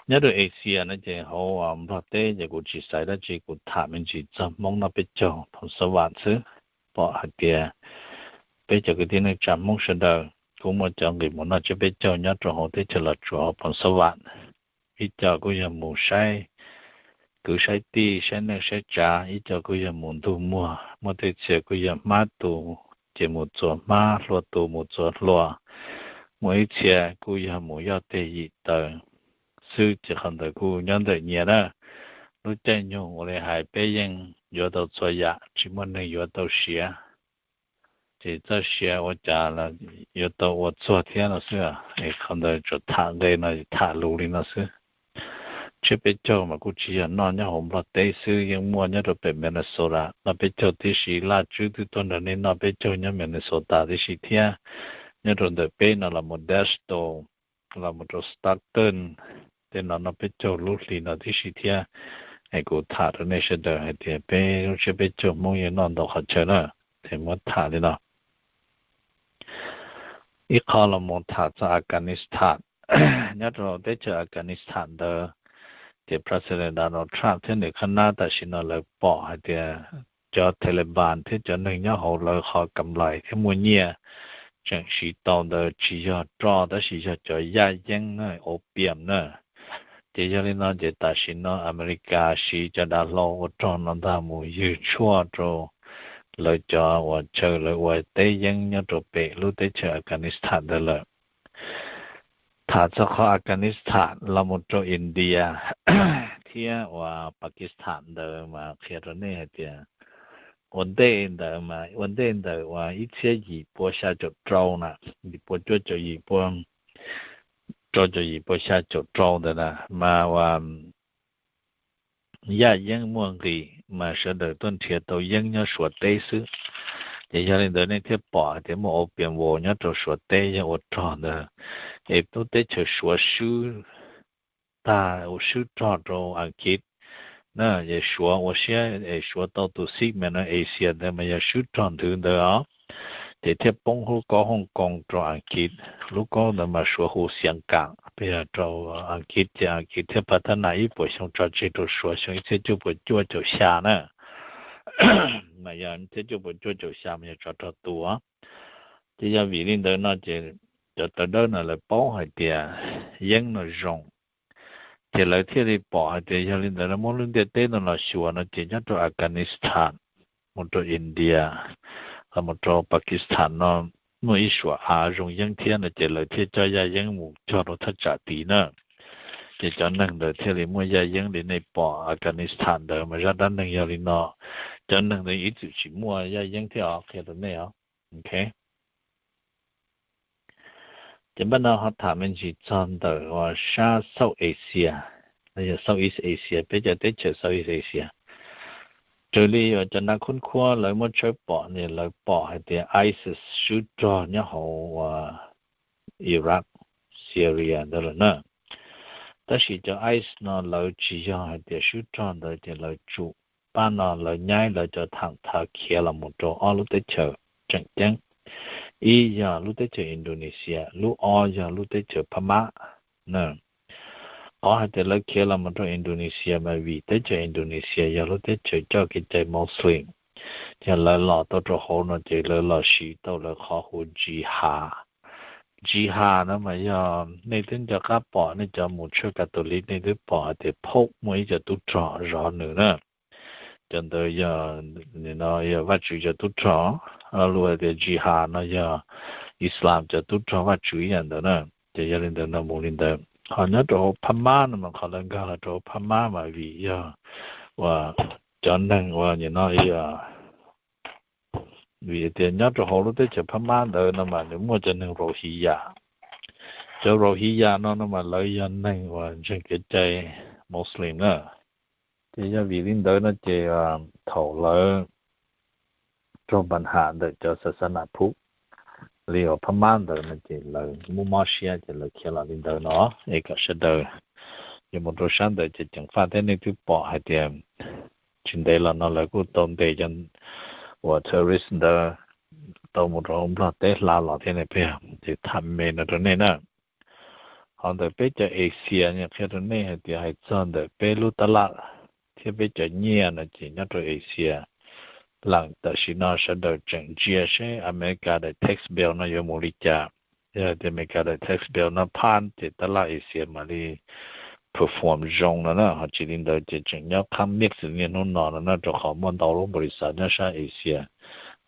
Nyob rau Asia no ces hauv Nplog teb ces kuv tsis xaiv dab tsi, kuv tham me ntsis txog Hmoob noj peb caug Phoos Xab Vam xwb. Pom hais tias peb cov kwv tij neej tsa Hmoob sawv daws kuj muaj cov nqis mus noj tsiab peb caug nyob rau hauv teb chaws Los Tsuas hauv Phoos Xab Vam. Ib co kuj yog mus saib kwv saib tij, saib neej saib tsav, ib co kuj yog mus ntug muag, muaj tej txhia kuj yog hmab tus ces mus txuas hmab, hlua tus mus txuas hlua, muaj ib txhia kuj yog mus yoj teg yim taws xwb ces qhov ntawd kuj nyob ntawm nyias na. Lub caij nyoog ua li hais peb yeej yuav tau txhua yam, tsis muaj neeg yuav tau siav. Ces txoj sia ua cas los yuav tau ua txuag thiab no xwb. Es qhov ntawd tsuas tham nqe no, tham lus li no xwb. Tsiab peb caug mas kuj tsis yog noj nyob hauv Nplog teb xwb, yeej muaj nyob rau pem Minnesota. Noj peb caug tib si, Laj Tswb twb tuaj nrog nej noj peb caug nyob Minnesota tib si thiab. Nyob rau ntawm peb no los mus Destrehan, los mus rau Stockton, tej no noj peb caug lub hli no tib si thiab. Es kuv tham rau nej sawv daws hais tias peb lub tsiab peb caug Hmoob yeej noj ntau qhov chaw na, ces muab tham li no. Ib qho los mus tham txog Afghanistan. Nyob rau teb chaws Afghanistan ntawd, ces President Donald Trump thiab nws qhab nab tam sim no lawv pom hais tias cov Taliban thiab cov neeg nyob hauv lawv qhov kam lais thiab muaj nyiaj tseem siv tau ntawd tsis yog roj tab sis yog cov yaj yeeb na, opium na. Ces yog li no ces tam sim no Amelikas siv cov dav hlau ua rog no ntag mus ywg tshuaj rau lawv cov uas chaw lawv ua teb yeeb nyob rau pem lub teb chaws Afghanistan ntawd lawm. Tham txog qhov Afghanistan los mus rau India thiab uas Pakistan ntawd mas qhia rau nej hais tias ua ntej ntawd mas ua ntej ntawm uas ib txhiab yim pua xya caum rau na, yim pua cuaj caum yim pua rau caum yim pua xya caum rau ntawd na mas uas yaj yeeb muaj nqis mas sawv daws tuaj nrhiav tau yeeb nyob Suav teb xwb. Ces yog li ntawd nej thiaj pom hais tias muaj opium war nyob rau Suav teb yog ua rog ntawd, es lub teb chaws Suav swb tag, swb rog rau Askiv na, es Suav ua siab es Suav tau tus Sixth Mainland Asia ntawd mas yog swb rog nthwv ntawd os, ces thiaj poob lub kaub Hong Kong rau Askiv. Lub kaub ntawd mas Suav hu Xiav Kam, peb yog rau Askiv, ces Askiv thiaj pas thab nas ib puas xyoo tso tseg rau Suav xyoo ib txhiab cuaj puas cuaj caum xya na, mas yog ib txhiab cuaj puas cuaj caum xya mas yog tsov rog tu. Ces yog vim li ntawd no ces cov tawv dawb no lawv paub hais tias yeeb no zoo, ces lawv thiaj li pom hais tias yog li ntawd lawv muab lub ntiaj teb no los xyuas no ces nyob rau Afghanistan, mus rau India, los mus rau Pakistan no muaj ib suam av zoo yeeb thiab no ces lawv thiaj coj yaj yeeb mus cog rau thaj tsam tid na. Ces cov neeg ntawd thiaj li muaj yaj yeeb li nej pom Afghanistan ntawd mas zaj dab neeg yog li no. Cov neeg ntawd ib txwm tsis muaj yaj yeeb thiab os, qhia rau nej os. Ok. Ces npaj no ho tham me ntsis txog ntawm uas sab South Asia, los yog Southeast Asia, peb cov teb chaws Southeast Asia. Raws li uas cov nav khub khuab lawv muab tshawb pom ne, lawv pom hais tias ISIS swb rog nyob hauv uas Iraq, Syria ntawd lawm na. Tab sis cov ISIS no lawv tsis yog hais tias swb rog ntawd ces lawv tsum, pab no lawv nyaib lawv cov thaam thav khiav los mus rau ob lub teb chaws tseem ceeb. Ib yog lub teb chaws Indonesia, lub ob yog lub teb chaws Phab Mab. Qhov hais tias lawv khiav los mus rau Indonesia mas vim teb chaws Indonesia yog lub teb chaws coj kev cai Muslim, ces lawv los tau rau hauv no ces lawv los siv tau lawv qhov hu jihad. Jihad no mas yog nej twb nco qab pom, nej cov mus tshaj Catholic nej twb pom hais tias Pope muaj ib co tub rog zov nws na. Cov ntawd yog, no yog Vajtswv cov tub rog, luag hais tias jihad no yog Islam cov tub rog Vajtswv ib yam ntawd na. Ces yog li ntawd no mus li ntawd. Ho nyob rau hauv Phab Mab no mas qhov lawv nkag los rau hauv Phab Mab mas vim yog uas cov neeg uas nim no yog, vim tias nyob rau hauv lub teb chaws Phab Mab ntawd no mas nws muaj cov neeg Rohingya. Cov Rohingya no no mas lawv yog neeg uas ntseeg kev cai Muslim na. Ces yog vim li ntawd no ces thaum lawv raug npa ham ntawm cov xa xa nam phuj li uas Phab Mab ntawd no ces lawv muaj mob siab ces lawv khiav los li ntawd no. Es kom sawv daws yuav mus rau sab ntawd ces ceev faj thiab, nej twb pom hais tias tsis ntev los no lawv kuj tau ntes cov uas terrorist ntawd tau mus rau hauv Nplog teb hla los thiab ne peb, ces tham me no rau nej na. Ho ntawm peb cov Asia no qhia rau nej hais tias hais txog ntawm peb lub tab laj thiab peb cov nyiaj no ces nyob rau Asia, leej tam sim no sawv daws tseem ntsia seb Amelikas daim tax bill no yuav mus li cas. Yog tias Amelikas daim tax bill no pass ces tab laj Asia mam li perform zoo no na, ho tsis li ntawd ces tseem nyob qhab mix li niaj hnub no no na, rau qhov muaj ntau lub npaum li xav nyob sab Asia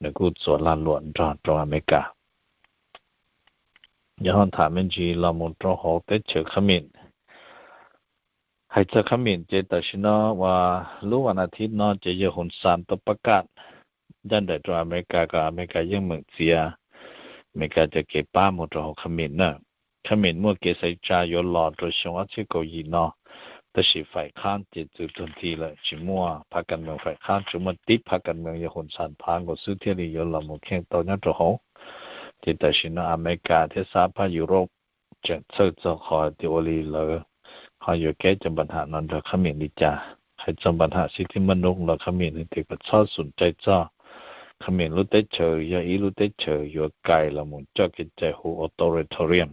nws kuj txuas lag luam nrog rau Amelikas. Yog ho tham me ntsis los mus rau hauv teb chaws Khamim. Hais txog Khamim ces tam sim no uas lub vas nas thiv no ces yawg Hun San tau pab kaj ncaj nraim rau Amelikas kom Amelikas yeej meem txiav Amelikas cov kev pab mus rau hauv Khamim na. Khamim muaj kev xaiv tsa yuav los rau xyoo ob txhiab kaum yim no, tab sis faim qhab ces txwv tuag nthi lawm, tsis muaj phab kas mees faim qhab, tsuas muaj tib phab kas mees yawg Hun San phav nkaus xwb thiaj li yuav los mus kheej tau nyob rau hauv. Ces tam sim no Amelikas thiab sab phab Europe tseem txhawj txog qhov tias ua li lawv ho yuav keb cov npa ham no nrog Khamim li cas. Hais txog npa ham xib tib maj nub los Khamim nws tias kom txhob xum cai txog Khamim lub teb chaws yog ib lub teb chaws yuav kais los mus coj kev cai hu authoritarian.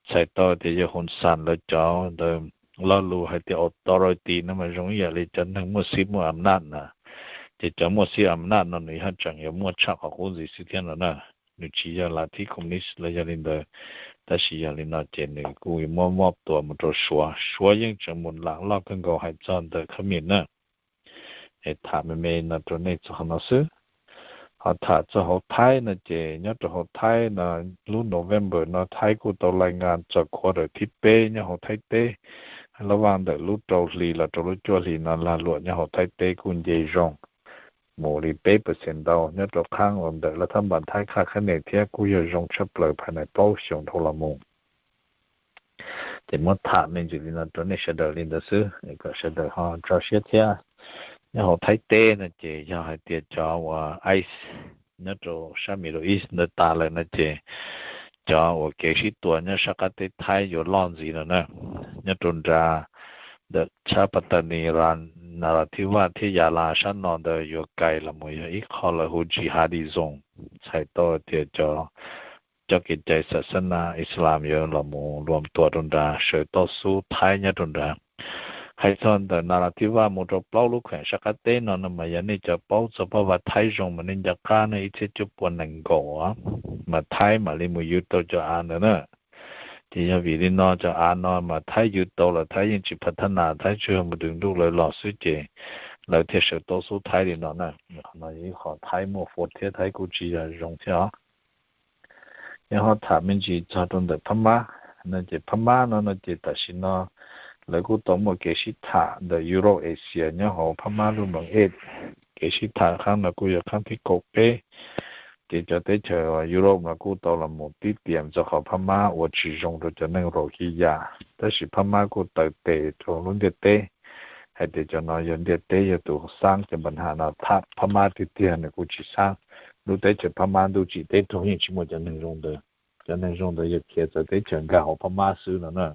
Txhais tau tias yawg Hun San lawv cov ntawd lo lus hais tias authority no mas zoo ib yam li cov neeg muaj xib muaj am naj na. Ces cov muaj xib am naj no nws yog tseem yuav muaj tshaj qhov qub ntxiv xwb thiab no na. Nws tsis yog lav thib communist los yog li ntawd, tab sis yog li no ces nws kuj muab mob tua mus rau Suav, Suav yeej tseem mus lam loj kawg nkaus hais txog ntawm Khamim na. Es tham me me no rau nej txog qhov no xwb. Ho tham txog hauv Thaib no ces nyob rau hauv Thaib no, lub November no Thaib kuj tau lais ngas txog quarter thib peb nyob hauv Thaib teb. Lub vaj ntawm lub rau hli los rau lub cuaj hli no lag luam nyob hauv Thaib teb kuj nce zoo mus li peb percent ntau nyob rau qhab uas ntawm lawv thab npas Thaib qhaj qhab nis thiab kuj yog zoo tshaj plaws phaj nais plaub xyoo dhau los mus. Ces muab tham me ntsis li no rau nej sawv daws li ntawd xwb es kom sawv daws ho tso siab thiab. Nyob hauv Thaib teb no ces yog hais tias cov uas ICE nyob rau sab Middle East ntawd tas lawm no ces cov uas kev sib tua nyob sab qab teb Thaib yuav loj ntxiv no na. Nyob rau nram ntawm tshab Patani, Narathivas thiab Yala sab no ntawd yuav kais los mus yog ib qho lawv hu Jihadi Zone, txhais tau tias cov coj kev cai xa xab nas Islam yuav los mus luam tua rau nrad, sawv toj xub Thaib nyob rau nrad. Hais txog ntawm Narathivas mus rau plaub lub kheem sab qab teb no no mas yog nej cov paub txog paj vas Thaib zoo mas nej nco qab ne, ib txhiab cuaj pua nees nkaum mas Thaib mam li mus yug tau cov av ntawd na. Ces yog vim li no cov av no mas Thaib yug tau los Thaib yeej tsis phav thab nas, Thaib tsuas yog mus dwg nruj lawv los xwb ces lawv thiaj sawv tau xub Thaib li no na. Qhov no yog ib qho Thaib muaj fua thiab Thaib kuj tsis yog zoo thiab os. Yog ho tham me ntsis txog rau ntawm Phab Mab no ces Phab Mab no no ces tam sim no lawv kuj tau muaj kev sib tham ntawm Europe Asia nyob hauv Phab Mab lub moos ej. Kev sib tham qhov no kuj yog qhov thib kaum peb. Ces cov teb chaws Europe no kuj tau los mus tib tiam txog qhov Phab Mab ua tsis zoo rau cov neeg Rohingya, tab sis Phab Mab kuj taw tes rau lub ntiaj teb hais tias cov no yog ntiaj teb yog tus xaab cov npa ham no, Phab Mab tiag tiag nws kuj tsis xaab. Lub teb chaws Phab Mab ntuj tsim teb raug yeej tsis muaj cov neeg zoo ntawd. Cov neeg zoo ntawd yog khiav txawv teb chaws nkag hauv Phab Mab xwb no na.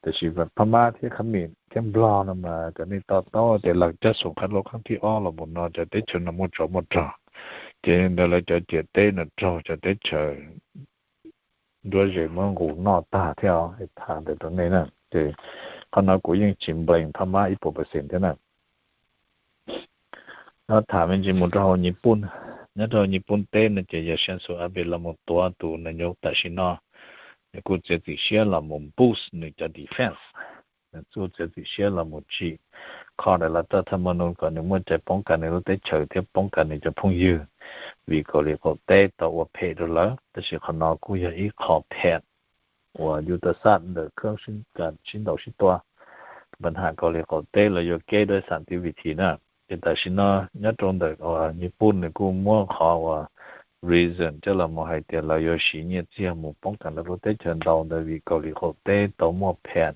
Tab sis Phab Mab thiab Khab Mim thiab Nplog no mas kom nej to taub tias lawv caj xoom qhab laus qhab thib ob los mus no cov teb chaws no muaj tsov muaj rog, ces ntawd lawv cov ciam teb no raug cov teb chaws nruab zes muab nqus noj tag thiab. Tham ntawd rau nej na, ces qhov no kuv yeej tsis blame Phab Mab ib puas percent thiab na. Nyob tham me ntsis mus rau hauv Nyij Pooj, nyob rau hauv Nyij Pooj teb no ces yog Shinzo Abe los mus tuav tus nas nyos tam sim no, nws kuj txiav txim siab los mus boost nws cov defense, nws kuj txiav txim siab los mus tsim kho daim lav taj thaj ma nus kom nws muaj cai poob kas nws lub teb chaws thiab poob kas nws cov phooj ywg, vim Kaus Lim qaum teb tau ua phem rau lawv. Tab sis qhov no kuj yog ib qho phem uas yus tas xaj ntawm khab sib ntaus sib tua. Npa ham Kaus Lim qaum teb lawv yuav keb dua xam tiv vim thi na. Ces tam sim no nyob rau ntawm Nyij Pooj nws kuj muab qhov uas reason coj los mus hais tias lawv yuav siv nyiaj txiag mus poob kas lawv lub teb chaws ntau ntawd vim Kaus Lim qaum teb tau muaj phem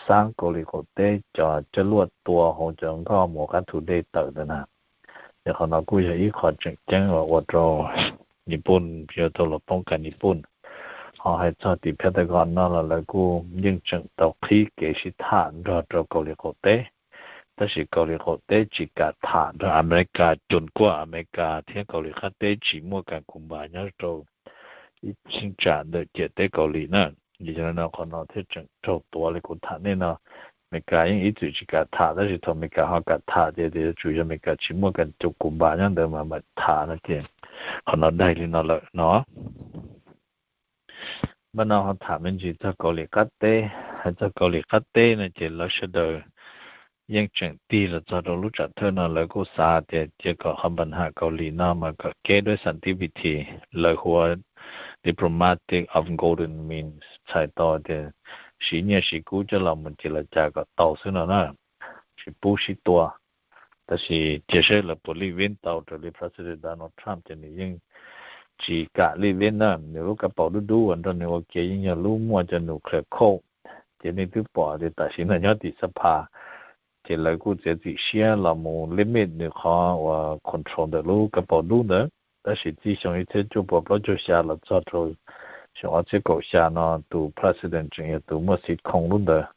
xaab Kaus Lim qaum teb cov coj luaj tua hauv cov nkoj mus qab thu dej tawm ntawd na. Ces qhov no kuj yog ib qho tseem ceeb uas ua rau Nyij Pooj yuav tau los poob kas Nyij Pooj. Ho hais txog tim Pentagon no los lawv kuj yeej tseem tau qhib kev sib tham nrog rau Kaus Lim qaum teb. Tab sis Kaus Lim qaum teb tsis kam tham nrog Amelikas, cun kuaj Amelikas thiab Kaus Lim qab teb tsis muaj kas kus npas nyob rau ib cheeb tsam ntawm ciam teb Kaus Lim na. Yog li no qhov no thiaj tseem raug tuav li kuv tham nej no. Amelikas yeej ib txwm tsis kam tham, tab sis thaum Amelikas ho kam tham ces yuav tsum yog Amelikas tsis muaj kas kus npas nyob ntawd mas mam tham no ces qhov no daig li no lawm no. Npaj no ho tham me ntsis txog Kaus Lim qab teb. Hais txog Kaus Lim qab teb no ces lawv sawv daws yeej tseem tig los txog rau lub tsam thawj no, lawv kuj xav tias cia kom qhov npa ham Kaus Lim no mas kom keb dua xam tiv vim thi, lawv hu ua diplomatic of golden means, txhais tau tias siv nyiaj siv kub coj los mus ces lawv cas kom tau xwb no na, tsis pub sib tua. Tab sis cia saib lawv puas lij veb tau. Raws li President Donald Trump ces nws yeej tsis kam lij veb na, nws lub kav paus dub dub uas nrog nws ua ke yeej yog lub muaj cov nuclear code. Ces nej twb pom tias tam sim no nyob tim xab phas ces lawv kuj txiav txim siab los mus limit nws qhov uas control ntawm lub kav paus dub ntawd. Tab sis txij xyoo ib txhiab cuaj pua plaub caug xya los txog rau xyoo ob txhiab kaum xya no tus president tseem yog tus muaj xib khoo lub ntawd.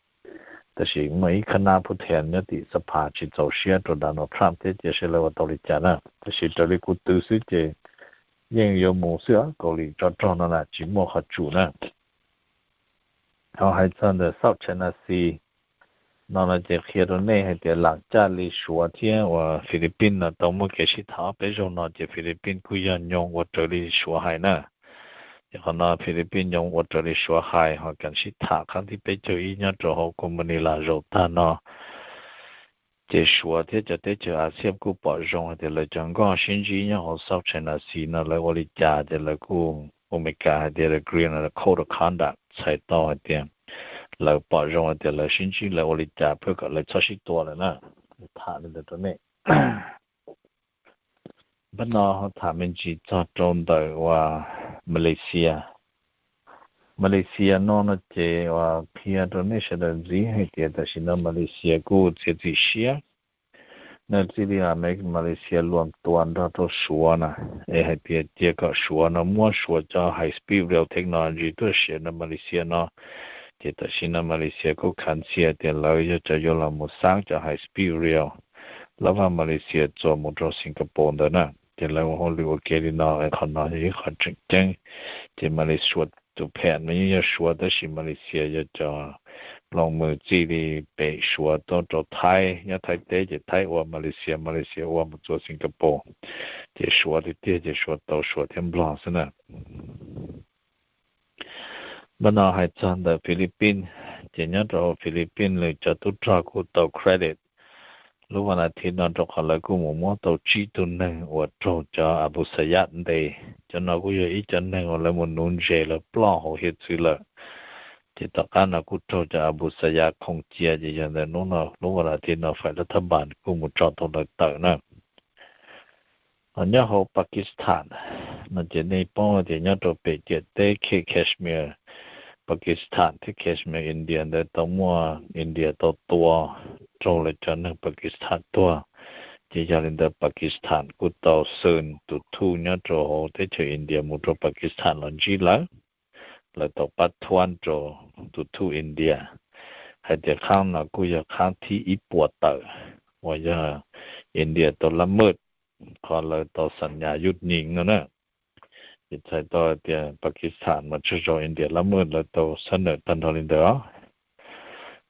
Tab sis muaj ib khab nab pub thias nyob tim xab phas tsis txaus siab rau Donald Trump thiab cia saib lawv ua tau li cas na. Tab sis raws li kuv twv xwb ces yeej yuav mus xwb, Kaus Lim tso rog no na tsis muaj qhov tsum na. Ho hais txog ntawm South China Sea no no ces qhia rau nej hais tias lam caj li Suav thiab uas Philippines no tau muaj kev sib tham ob peb zaug no ces Philippines kuj yog nyoo ua raws li Suav hais na. Ces qhov no Philippines nyoo ua raws li Suav hais ho kam sib tham qhab thib peb caug ib nyob rau hauv Kuv Manila zaum tag no. Ces Suav thiab cov teb chaws ASEAN kuj pom zoo hais tias lawv cov nkoj sib ntsib nyob hauv South China Sea no lawv ua li cas ces lawv kuj, Amelikas hais tias agree on a code of conduct, txhais tau hais tias lawv pom zoo hais tias lawv sib ntsib lawv ua li cas pab kom lawv txhob sib tua lawm na. Tham li ntawd rau nej. Npaj no ho tham me ntsis txog rau ntawm uas Malaysia. Malaysia no no ces uas qhia rau nej sawv daws ntxiv hais tias tam sim no Malaysia kuj txiav txim siab nej txij li Malaysia luam tua nrog rau Suav na, es hais tias cia kom Suav no muab Suav cov high speed rail technology tuaj sim rau Malaysia no, ces tam sim no Malaysia kuj khav ntxhias tias lawv yog cov yuav los mus xaab cov high speed rail lab vaj Malaysia txuas mus rau Singapore ntawd na. Ces lawv ua hauj lwm ua ke li no, qhov no yog ib qhov tseem ceeb. Ces Malaysia tus phem mas yeej yog Suav, tab sis Malaysia yog cov loos mws txij li pem Suav tuaj rau Thaib, nyob Thaib teb ces Thaib ua Malaysia, Malaysia ua mus txuas Singapore, ces Suav tiag tiag ces Suav tau Suav thiab Nplog xwb na. Npaj no hais txog ntawm Philippines, ces nyob rau hauv Philippines lwm cov tub rog kuj tau credit lub vas nas thiv no rau qhov lawv kuj mus muab tau tsib tug neeg uas raug cov Abu Sayyaf ntes. Cov no kuj yog ib cov neeg uas lawv mus nuv ntses lawv ploj hauv hiav txwv lawm. Ces tom qab no kuj raug cov Abu Sayyaf khoom cia, ces yog ntawm hnub no lub vas nas thiv no fais lab thab npas kuj mus tso tau lawv tawm na. Nyob hauv Pakistan no ces nej paub tias nyob rau pem ciam teb Kashmir Pakistan thiab Kashmir India ntawd tau muaj India tau tua raug lawv cov neeg Pakistan tuag. Ces yog li ntawd Pakistan kuj tau xwm tus thuj nyob rau hauv teb chaws India mus rau Pakistan los ntsib lawv. Lawv tau pab thuab rau tus thuj India hais tias qhab no kuj yog qhab thib ib puas tawm uas yog India tau lab maj qhov lawv tau xam nyas yub nyees no na. Ces txhais tau tias Pakistan mas tsaug zog India lab maj lawv tau xab nawm tag nrho li ntawd os.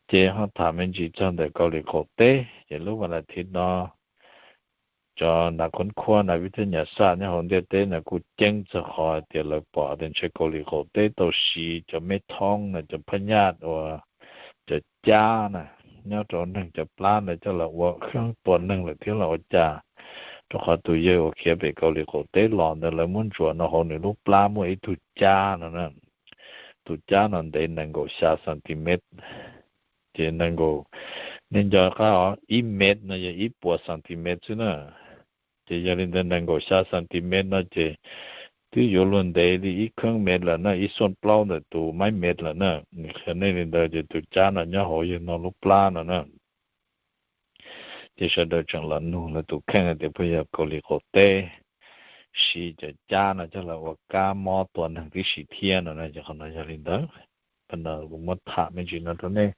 Ces ho tham me ntsis txog ntawm Kaus Lim qaum teb, ces lub vas nas thiv no cov nav khuab khuab nav vib thab nyas xaj nyob hauv ntiaj teb no kuj ceeb txog qhov tias lawv pom tias ntshe Kaus Lim qaum teb tau siv cov meb thoob no, cov phab nyaj uas cov cab na, nyob rau neeg cov plab ntawd coj los ua kheeb tua neeg lawm thiab los ua cas. Rau qhov tus yawg uas khiav pem Kaus Lim qaum teb los ntawd lawv muab ntsuas no hauv nws lub plab muaj ib tug cab no na. Tus cab no ntev nees nkaum xya centimet. Ces nees nkaum, nej nco qab os, ib mev no yog ib puas centimet xwb na. Ces yog li ntawd nees nkaum xya centimet no ces twb yuav luag ntev li ib kheeb mev lawm na, ib xuaj plaub ntawm tus maiv mev lawm na. Nws qhia nej li ntawd ces tus cab no nyob hauv yawg no lub plab no na. Ces sawv daws tseem los nug lawv tus kheej hais tias puas yog Kaus Lim qaum teb siv cov cab no coj los ua kab mob tua neeg tib si thiab no na. Ces qhov no yog li ntawd. Pab no kuv muab tham me ntsis no rau nej,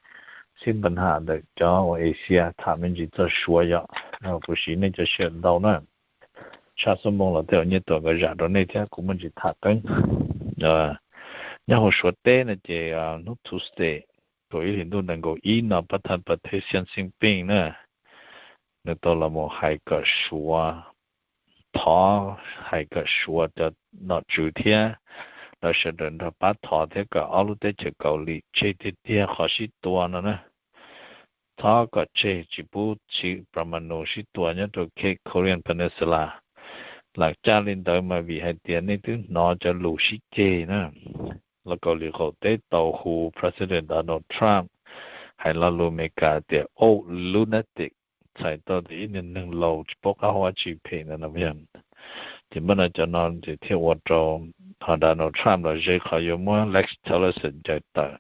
xib npa nham ntawm cov uas Asia tham me ntsis txog Suav yom. Kuv siv nej cov sij hawm ntau na, tshaj xuab moos los tej zaum nyiaj tuam nkawd zam rau nej thiab, kuv muaj ntsis tham teeb. Nyob hauv Suav teb no ces hnub Tuesday kaum ib hlis ntuj nees nkaum ib no pab thaj pas thej Xian Xin Pij na, nws tau los mus hais kom Suav, thov hais kom Suav cov nom tswv thiab lawv sawv daws nrog pab thov thiab kom ob lub teb chaws Kaus Lim tseg tiag tiag qhov sib tua no na. Thov kom tseg tsis pub siv pramanu sib tua nyob rau Cape Korean Peninsula. Lam caj li ntawd mas vim hais tias nej twb hnov cov lus sib ceg na. Los Kaus Lim qaum teb tau hu President Donald Trump hais lo lus Amelikas tias old lunatic, txhais tau tias ib niag neeg laus tsis paub qab hau dab tsi phem ntawd no. Ces npaj no cov no ces thiaj ua rau Donald Trump los ze qhov yuav muab Rex Tillerson ncaws tawm.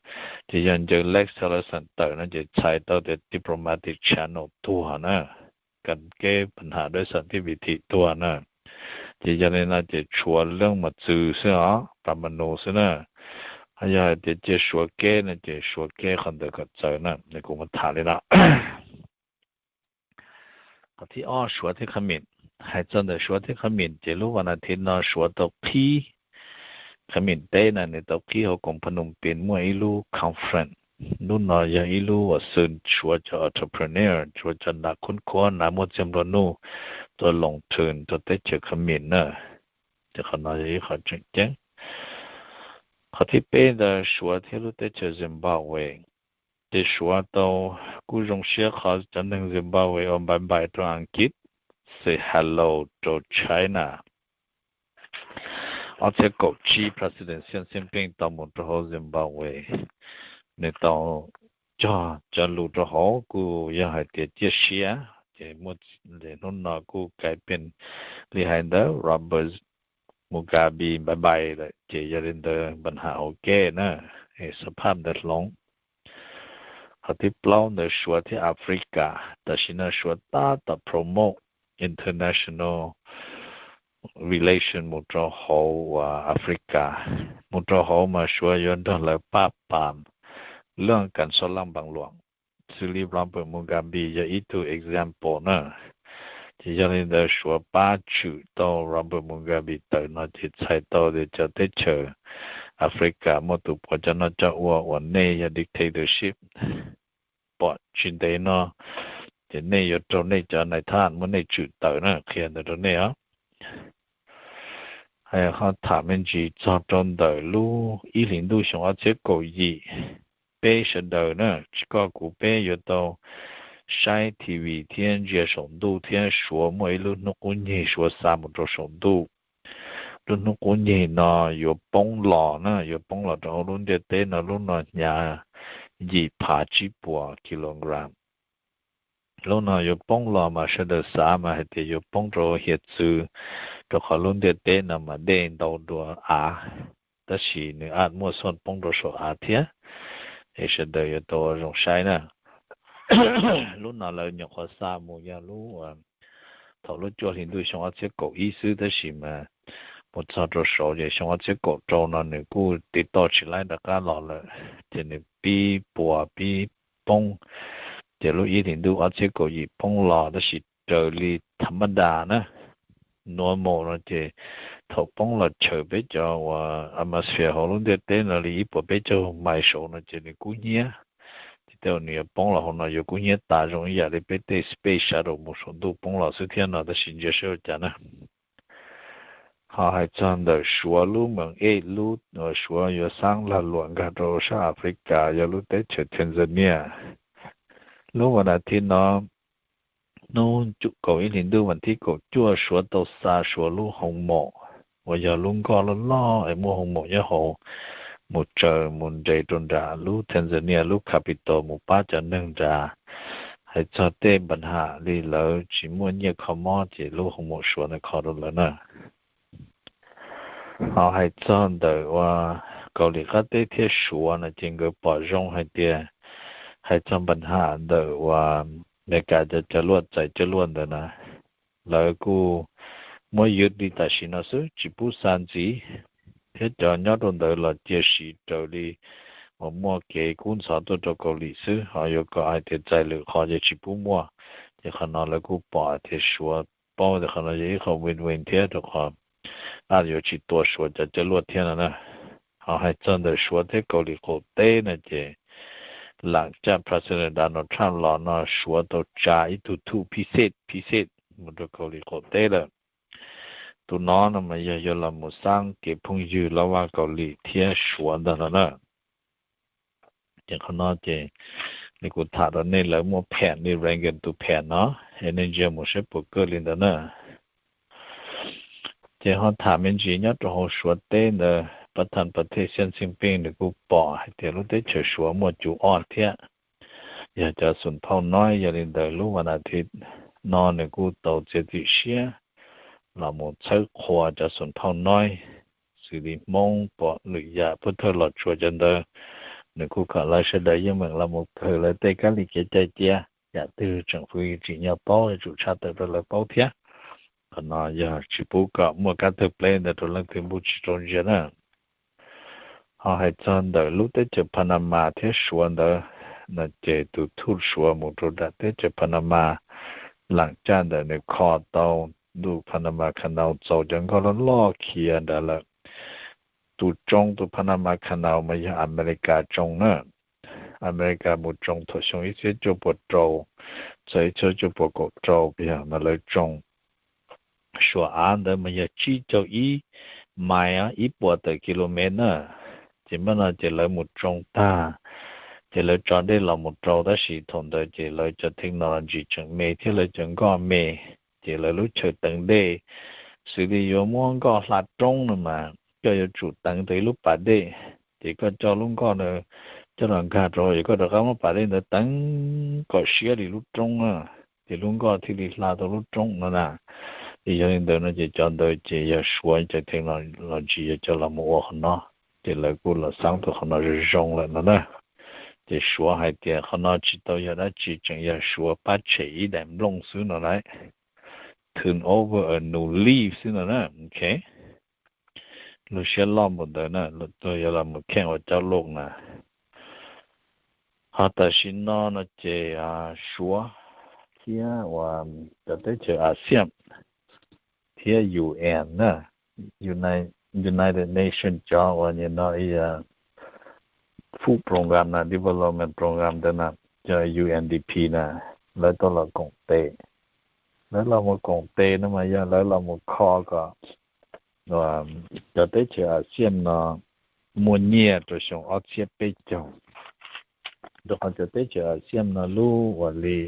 Ces yog ncaws Rex Tillerson tawm no ces txhais tau tias diplomatic channel tuag na, kas keb pab nham dawb xeem thib vim thim tuag na. Ces yog li no ces tshuav leej mos txwm xwb os, pramanu xwb na. Yog hais tias cia Suav keb no ces Suav keb qhov ntawd kom txawv na, kuv muab tham li no. Qhov thib ob, Suav thiab Kham Mim. Hais txog ntawm Suav thiab Kham Mim ces lub vas nas thiv no Suav tau qhib, Kham Mim teb na nws tau qhib hauv koom Phnom Penh muaj ib lub conference. Lub no yog ib lub uas xwm Suav cov entrepreneur, Suav cov nav khuab khuab nav muaj txiag nplua nuj tuaj loos thwm rau teb chaws Kham Mim na. Ces qhov no yog ib qhov tseem ceeb. Qhov thib peb ntawd Suav thiab lub teb chaws Zimbabwe. Ces Suav tau kuj zoo siab qhov cov neeg Zimbabwe uas npai npai rau Askiv, say hello rau China. Ob txhiab kaum tsib President Xian Xin Pij tau mus rau hauv Zimbabwe, nws tau cog cov lus rau hauv kuj yog hais tias ciaj siab. Ces muaj, ces hnub no kuj kais pes li hais ntawd Robert Mugabe npai npai lawm, ces yog li ntawd npa nham hauv keb na, es xab phaj ntawd hloov. Ho thib plaub ntawd Suav thiab Africa. Tam sim no Suav tab tom promote international relation mus rau hauv uas Africa. Mus rau hauv mas Suav yuav nrog lawv pab pam laj kas xob laj npaas luam. Xws li Robert Mugabe yog ib tug example na. Ces yog li ntawd Suav pab tshwm tau Robert Mugabe tawm no ces txhais tau tias cov teb chaws Africa muaj tus puas cov noj coj ua uas nej yog dictatorship, pom tsis ntev no ces nej yuav raug nej cov nais thab muab nej tshwm tawm na, qhia ntawd rau nej os. Ho tham me ntsis txog rau ntawm lub ib hlis ntuj xyoo ob txhiab kaum yim, peb sawv daws na, tsis koj kuv peb yuav tau saib T V thiab ntsia saum ntuj thiab Suav muaj ib lub hnub qub nyeg Suav xa mus rau saum ntuj. Lub hnub qub nyeg no yuav poob los na, yuav poob los rau hauv lub ntiaj teb no, lub no hnyav yim phav tsib puas kilogram. Lub no yuav poob los mas sawv daws xav mas hais tias yuav poob rau hiav txwv, rau qhov lub ntiaj teb no mas dej ntau dua av, tab sis nws a muaj xoj poob rau saum av thiab, es sawv daws yuav tau ua zoo saib na. Lub no lawv nyuam qhuav xa mus yog lub thaum lub cuaj hlis ntuj xyoo ob txhiab kaum ib xwb, tab sis mas mus txog rau saud ces xyoo ob txhiab kaum rau no nws kuj tiv toj tsis laib rov qab los lawm, ces nws pib puas pib poob. Ces lub ib hlis ntuj ob txhiab kaum yim poob los tab sis raws li tha ma da na, normal no ces thaum poob los chaws peb cov uas atmosphere hauv lub ntiaj teb no li ib puas peb caug mais saud no ces nws kub hnyiab. Ces tej uas nws yuav poob los hauv no yuav kub hnyiab tas zoo ib yam li peb tej space shuttle mus saum ntuj poob los xwb thiab no, tab sis ntsia saib ua cas na. Ho hais txog ntawm Suav lub meem ej lub uas Suav yuav xab lag luam nkag rau sab Africa yog lub teb chaws Tanzania. Lub vas nas thiv no, hnub kaum ib hlis ntuj vas thib kaum cuaj Suav tau xa Suav lub hoo maum uas yog lub nkoj loj loj es muaj hoo maum nyob hauv mus tsaws mus nres rau nram lub Tanzania lub capital mus pab cov neeg nrad. Hais txog tej npa ham li lawv tsis muaj nyiaj kho mob ces lub hoo maum Suav ntawd kho rau lawv na. Ho hais txog ntawm uas Kaus Lim qab teb thiab Suav no ces nkawd pom zoo hais tias hais txog npa ham ntawm uas Amelikas cov cov luaj txais cov luaj ntawd na, lawv kuj muab ywj li tam sim no xwb tsis pub xa ntxiv, thiab cov nyob rau ntawd los cia siv raws li uas muaj kev kub ntxhov tuaj rau Kaus Lim xwb, ho yuav kom hais tias txais lwm qhov ces tsis pub muaj. Ces qhov no lawv kuj pom tias Suav paub tias qhov no yog ib qho win-win thiab rau qhov a yuav tsis tua Suav cov cov luaj thiab no na. Ho hais txog ntawm Suav thiab Kaus Lim qaum teb no ces lam caj President Donald Trump los no Suav tau tsa ib tug thuj phib xej phib xej mus rau Kaus Lim qaum teb lawm. Tus no no mas yog yuav los mus xab kev phooj ywg loj vaj Kaus Lim thiab Suav ntag no na. Ces qhov no ces li kuv tham rau nej lawv muaj phem li Reagan tus phem no, es nej ntsia mus saib puas kawg li ntawd na. Ces ho tham me ntsis nyob rau hauv Suav teb ntawd, pab thas pas thej Xi Jinping nws kuj pom hais tias lub teb chaws Suav muaj cuv ob thiab. Yog cov xum phauj noib, yog li ntawd lub vas nas thiv no nws kuj tau txiav txim siab los mus txhawb qhua cov xum phauj noib, xws li Hmoob, Pom, Lwm Yam, Pub Thawj, Los Tsuas cov ntawd, nws kuj kom lawv sawv daws yeej meem los mus kawg lawv tej kab li kev cai cia, yam twg tseem fwv tsim nyog paub yuav tsum tshaj tawm rau lawv paub thiab. Qhov no yog tsis pub kom muaj kab tawg pleb ntawd rau leej twg npuj tsis rau ntsia na. Ho hais txog ntawm lub teb chaws Panama thiab Suav ntawd no ces tus thuj Suav mus rau nram teb chaws Panama, lam caj ntawm nws kho tau ntu Panama Canal txaus cov nkoj loj loj khiav nrad lawm. Tus tsoo tus Panama Canal mas yog Amelikas tsoo na. Amelikas mus tsoo thaum xyoo ib txhiab cuaj puas rau txog ib txhiab cuaj puas kaum rau yog mas lawv tsoo. Suav av ntawd mas yog tsib caug ib mais, ib puas tawm kilomev na. Ces mas no ces lawv mus tsoo tag, ces lawv tso dej los mus rau, tab sis thaum ntawd ces lawv cov technology tseem me thiab lawv cov nkoj me, ces lawv lub chaw teev dej xws li yuav muab nkoj hla roob no mas koj yuav tsum teev tau ib lub pas dej, ces koj coj lub nkoj ntawd coj los nkag rau, ces koj rov qab muab pas dej ntawd teev kom siab li lub roob na, ces lub nkoj thiaj li hla tau lub roob no na. Ces yog li ntawd no ces cov ntawd ces yog Suav cov technology yog coj los mus ua qhov no, ces lawv kuj los xaab tau qhov no zoo zoo lawm no na. Ces Suav hais tias qhov no tsis tau yog dab tsi, tseem yog Suav pab tshem ib daim nplooj xwb no lauj. Turn over a new leaf xwb no na. Ok, lub siab loj npaum ntawd na, tuaj yuav los mus kheej ua cov lus na. Ho tam sim no no ces Suav thiab uas cov teb chaws ASEAN thiab U N na, United Nations cov uas nim no food program na, development program ntawd na, cov U N D P na, lawv tau los koom tes. Lawv los mus koom tes no mas yog lawv los mus kho kom cov teb chaws ASEAN no muaj nyiaj rau xyoo ob txhiab peb caug. Rau qhov cov teb chaws ASEAN no lub uas li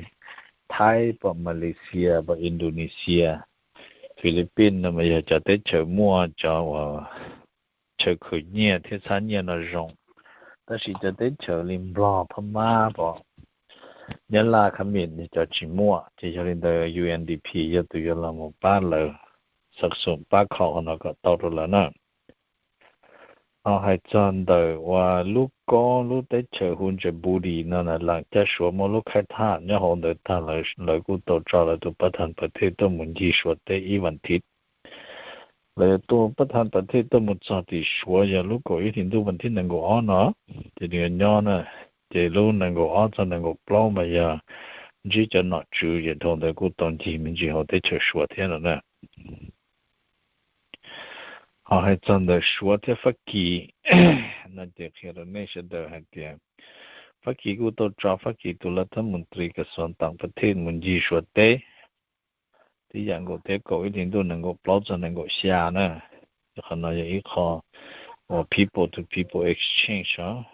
Thaib, pom Malaysia, pom Indonesia, Philippines no mas yog cov teb chaws muaj cov uas chaw khwv nyiaj thiab txhab nyiaj no zoo. Tab sis cov teb chaws li Nplog, Phab Mab, pom Nyab Laj, Khab Mim cov tsis muaj, ces yog li ntawd U N D P yog tus yuav los mus pab lawv, xab xum pab kho qhov no kom tau rau lawv na. Ho hais txog ntawm uas lub kob lub teb chaws hu Djibouti no na, lam caj Suav muaj lub khaib thaj nyob hauv ntawd tag, lawv kuj tau tso lawv tus pab thas pas thej tuaj mus ncig Suav teb ib vas thiv. Lawv tus pab thas pas thej tuaj mus txog tim Suav yog lub kaum ib hlis ntuj vas thib nees nkaum ob no, ces nws yuav nyob na, ces lub nees nkaum ob txog nees nkaum plaub mas yog ntsib cov nom tswv, ces dhau ntawd kuj tau ncig me ntsis hauv teb chaws Suav thiab no na. Ho hais txog ntawm Suav thiab Fab Kis no ces qhia rau nej sawv daws hais tias Fab Kis kuj tau tso Fab Kis tus lav thab mus tris kas xuas tas pas thej mus ncig Suav teb. Tib yam nkaus thiab kaum ib hlis ntuj nees nkaum plaub txog nees nkaum xya na. Qhov no yog ib qho uas people to people exchange os.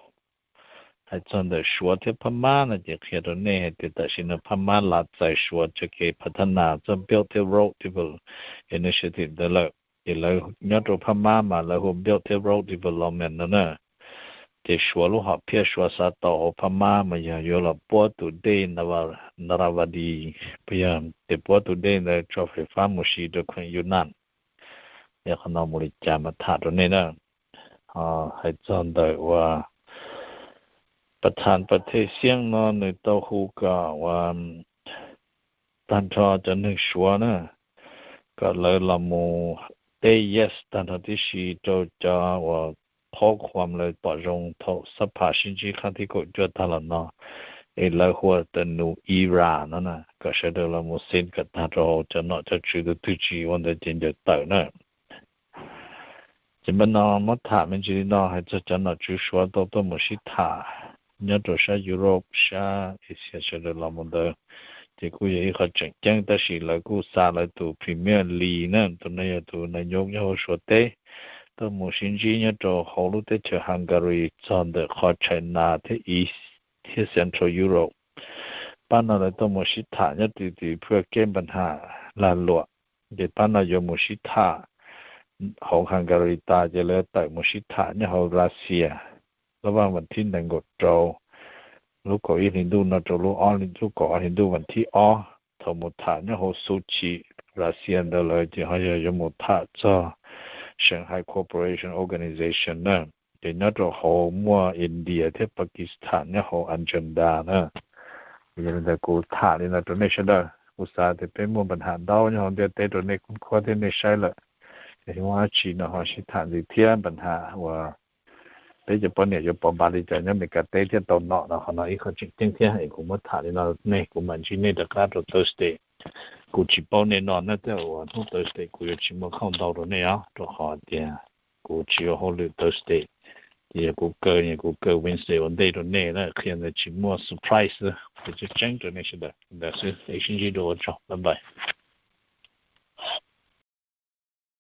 Hais txog ntawm Suav thiab Phab Mab no ces qhia rau nej hais tias tam sim no Phab Mab lav txais Suav tsa ke phav thab nas txoj Belt thiab Road Development Initiative ntawd lawm. Ces lawv nyob rau Phab Mab mas lawv hu Belt thiab Road Development no na. Ces Suav lub hom phiaj Suav xav tau hauv Phab Mab mas yog yuav los puab tus dej Nava-, Narrawaddy, puas yog ces puab tus dej ntawd tso fais fab mus si rau kheem Yunas. Yog qhov no mus li cas mas tham rau nej na. Hais txog ntawm uas pas thas pas thej xiab no nws tau hu kom uas tag nrho cov neeg Suav na, kom lawv los mus teb yes tag nrho tib si rau cov uas qhob qhuas lawv pom zoo thaum xab phas sib ntsib qab thib kaum cuaj tag los no, es lawv hu the new era no na, kom sawv daws los mus xeeb kom tag rau hauv cov nom cov tswv tus twg tsis ua ntawd ces ncaws tawm na. Ces npaj no muab tham me ntsis li no hais txog cov nom tswv Suav tau tuaj mus sib tham nyob rau sab Europe sab Asia sawv daws los mus ntawd, ces kuj yog ib qho tseem ceeb tab sis lawv kuj xa lawv tus Premier Li na, tus no yog tus nas nyos nyob hauv Suav teb, tuaj mus sib ntsib nyob rau hauv lub teb chaws Hungary txog ntawm qhov China thiab East thiab Central Europe. Pab no lawv tuaj mus sib tham nyob tim tim phwj keb npa nham lag luam, ces pab no yuav mus sib tham hauv Hungary tas ces lawv tawm mus sib tham nyob hauv Russia. Lub vaj vas thib nees nkaum rau lub kaum ib hlis ntuj no rau lub ob, lub kaum ob hlis ntuj vas thib ob, thaum mus tham nyob hauv Sochi, Russia ntawd lawm ces ho yog yuav mus tham txog Shanghai Cooperation Organization na. Ces nyob rau hauv muaj India thiab Pakistan nyob hauv agenda na. Yog li ntawd kuv tham li no rau nej sawv daws, kuv xav tias peb muaj npa nham ntau nyob hauv ntiaj teb rau nej kuj khuab thiab nej saib lawm. Ces muaj dab tsi no ho sib tham ntxiv thiab, npa nham uas peb cov poj niam yuav pov npav li cas nyob Meskas teb thiab tau nom no, qhov no ib qho tseem ceeb thiab es kuv muab tham li no rau nej, kuv mam ntsib nej rov qab rau Thursday. Kuv tsis paub nej no na, tej uas hnub Thursday kuv yuav tsis muaj khoom ntau rau nej os, rau qhov tias kuv tsis ua hauj lwm Thursday. Ces yog kuv kaw, yog kuv kaw Wednesday ua ntej rau nej na, qhia ntawd tsis muaj surprise, kuv tseeb tseeb rau nej sawv daws ntawd xwb, es sib ntsib dua ua tsaug, bye bye.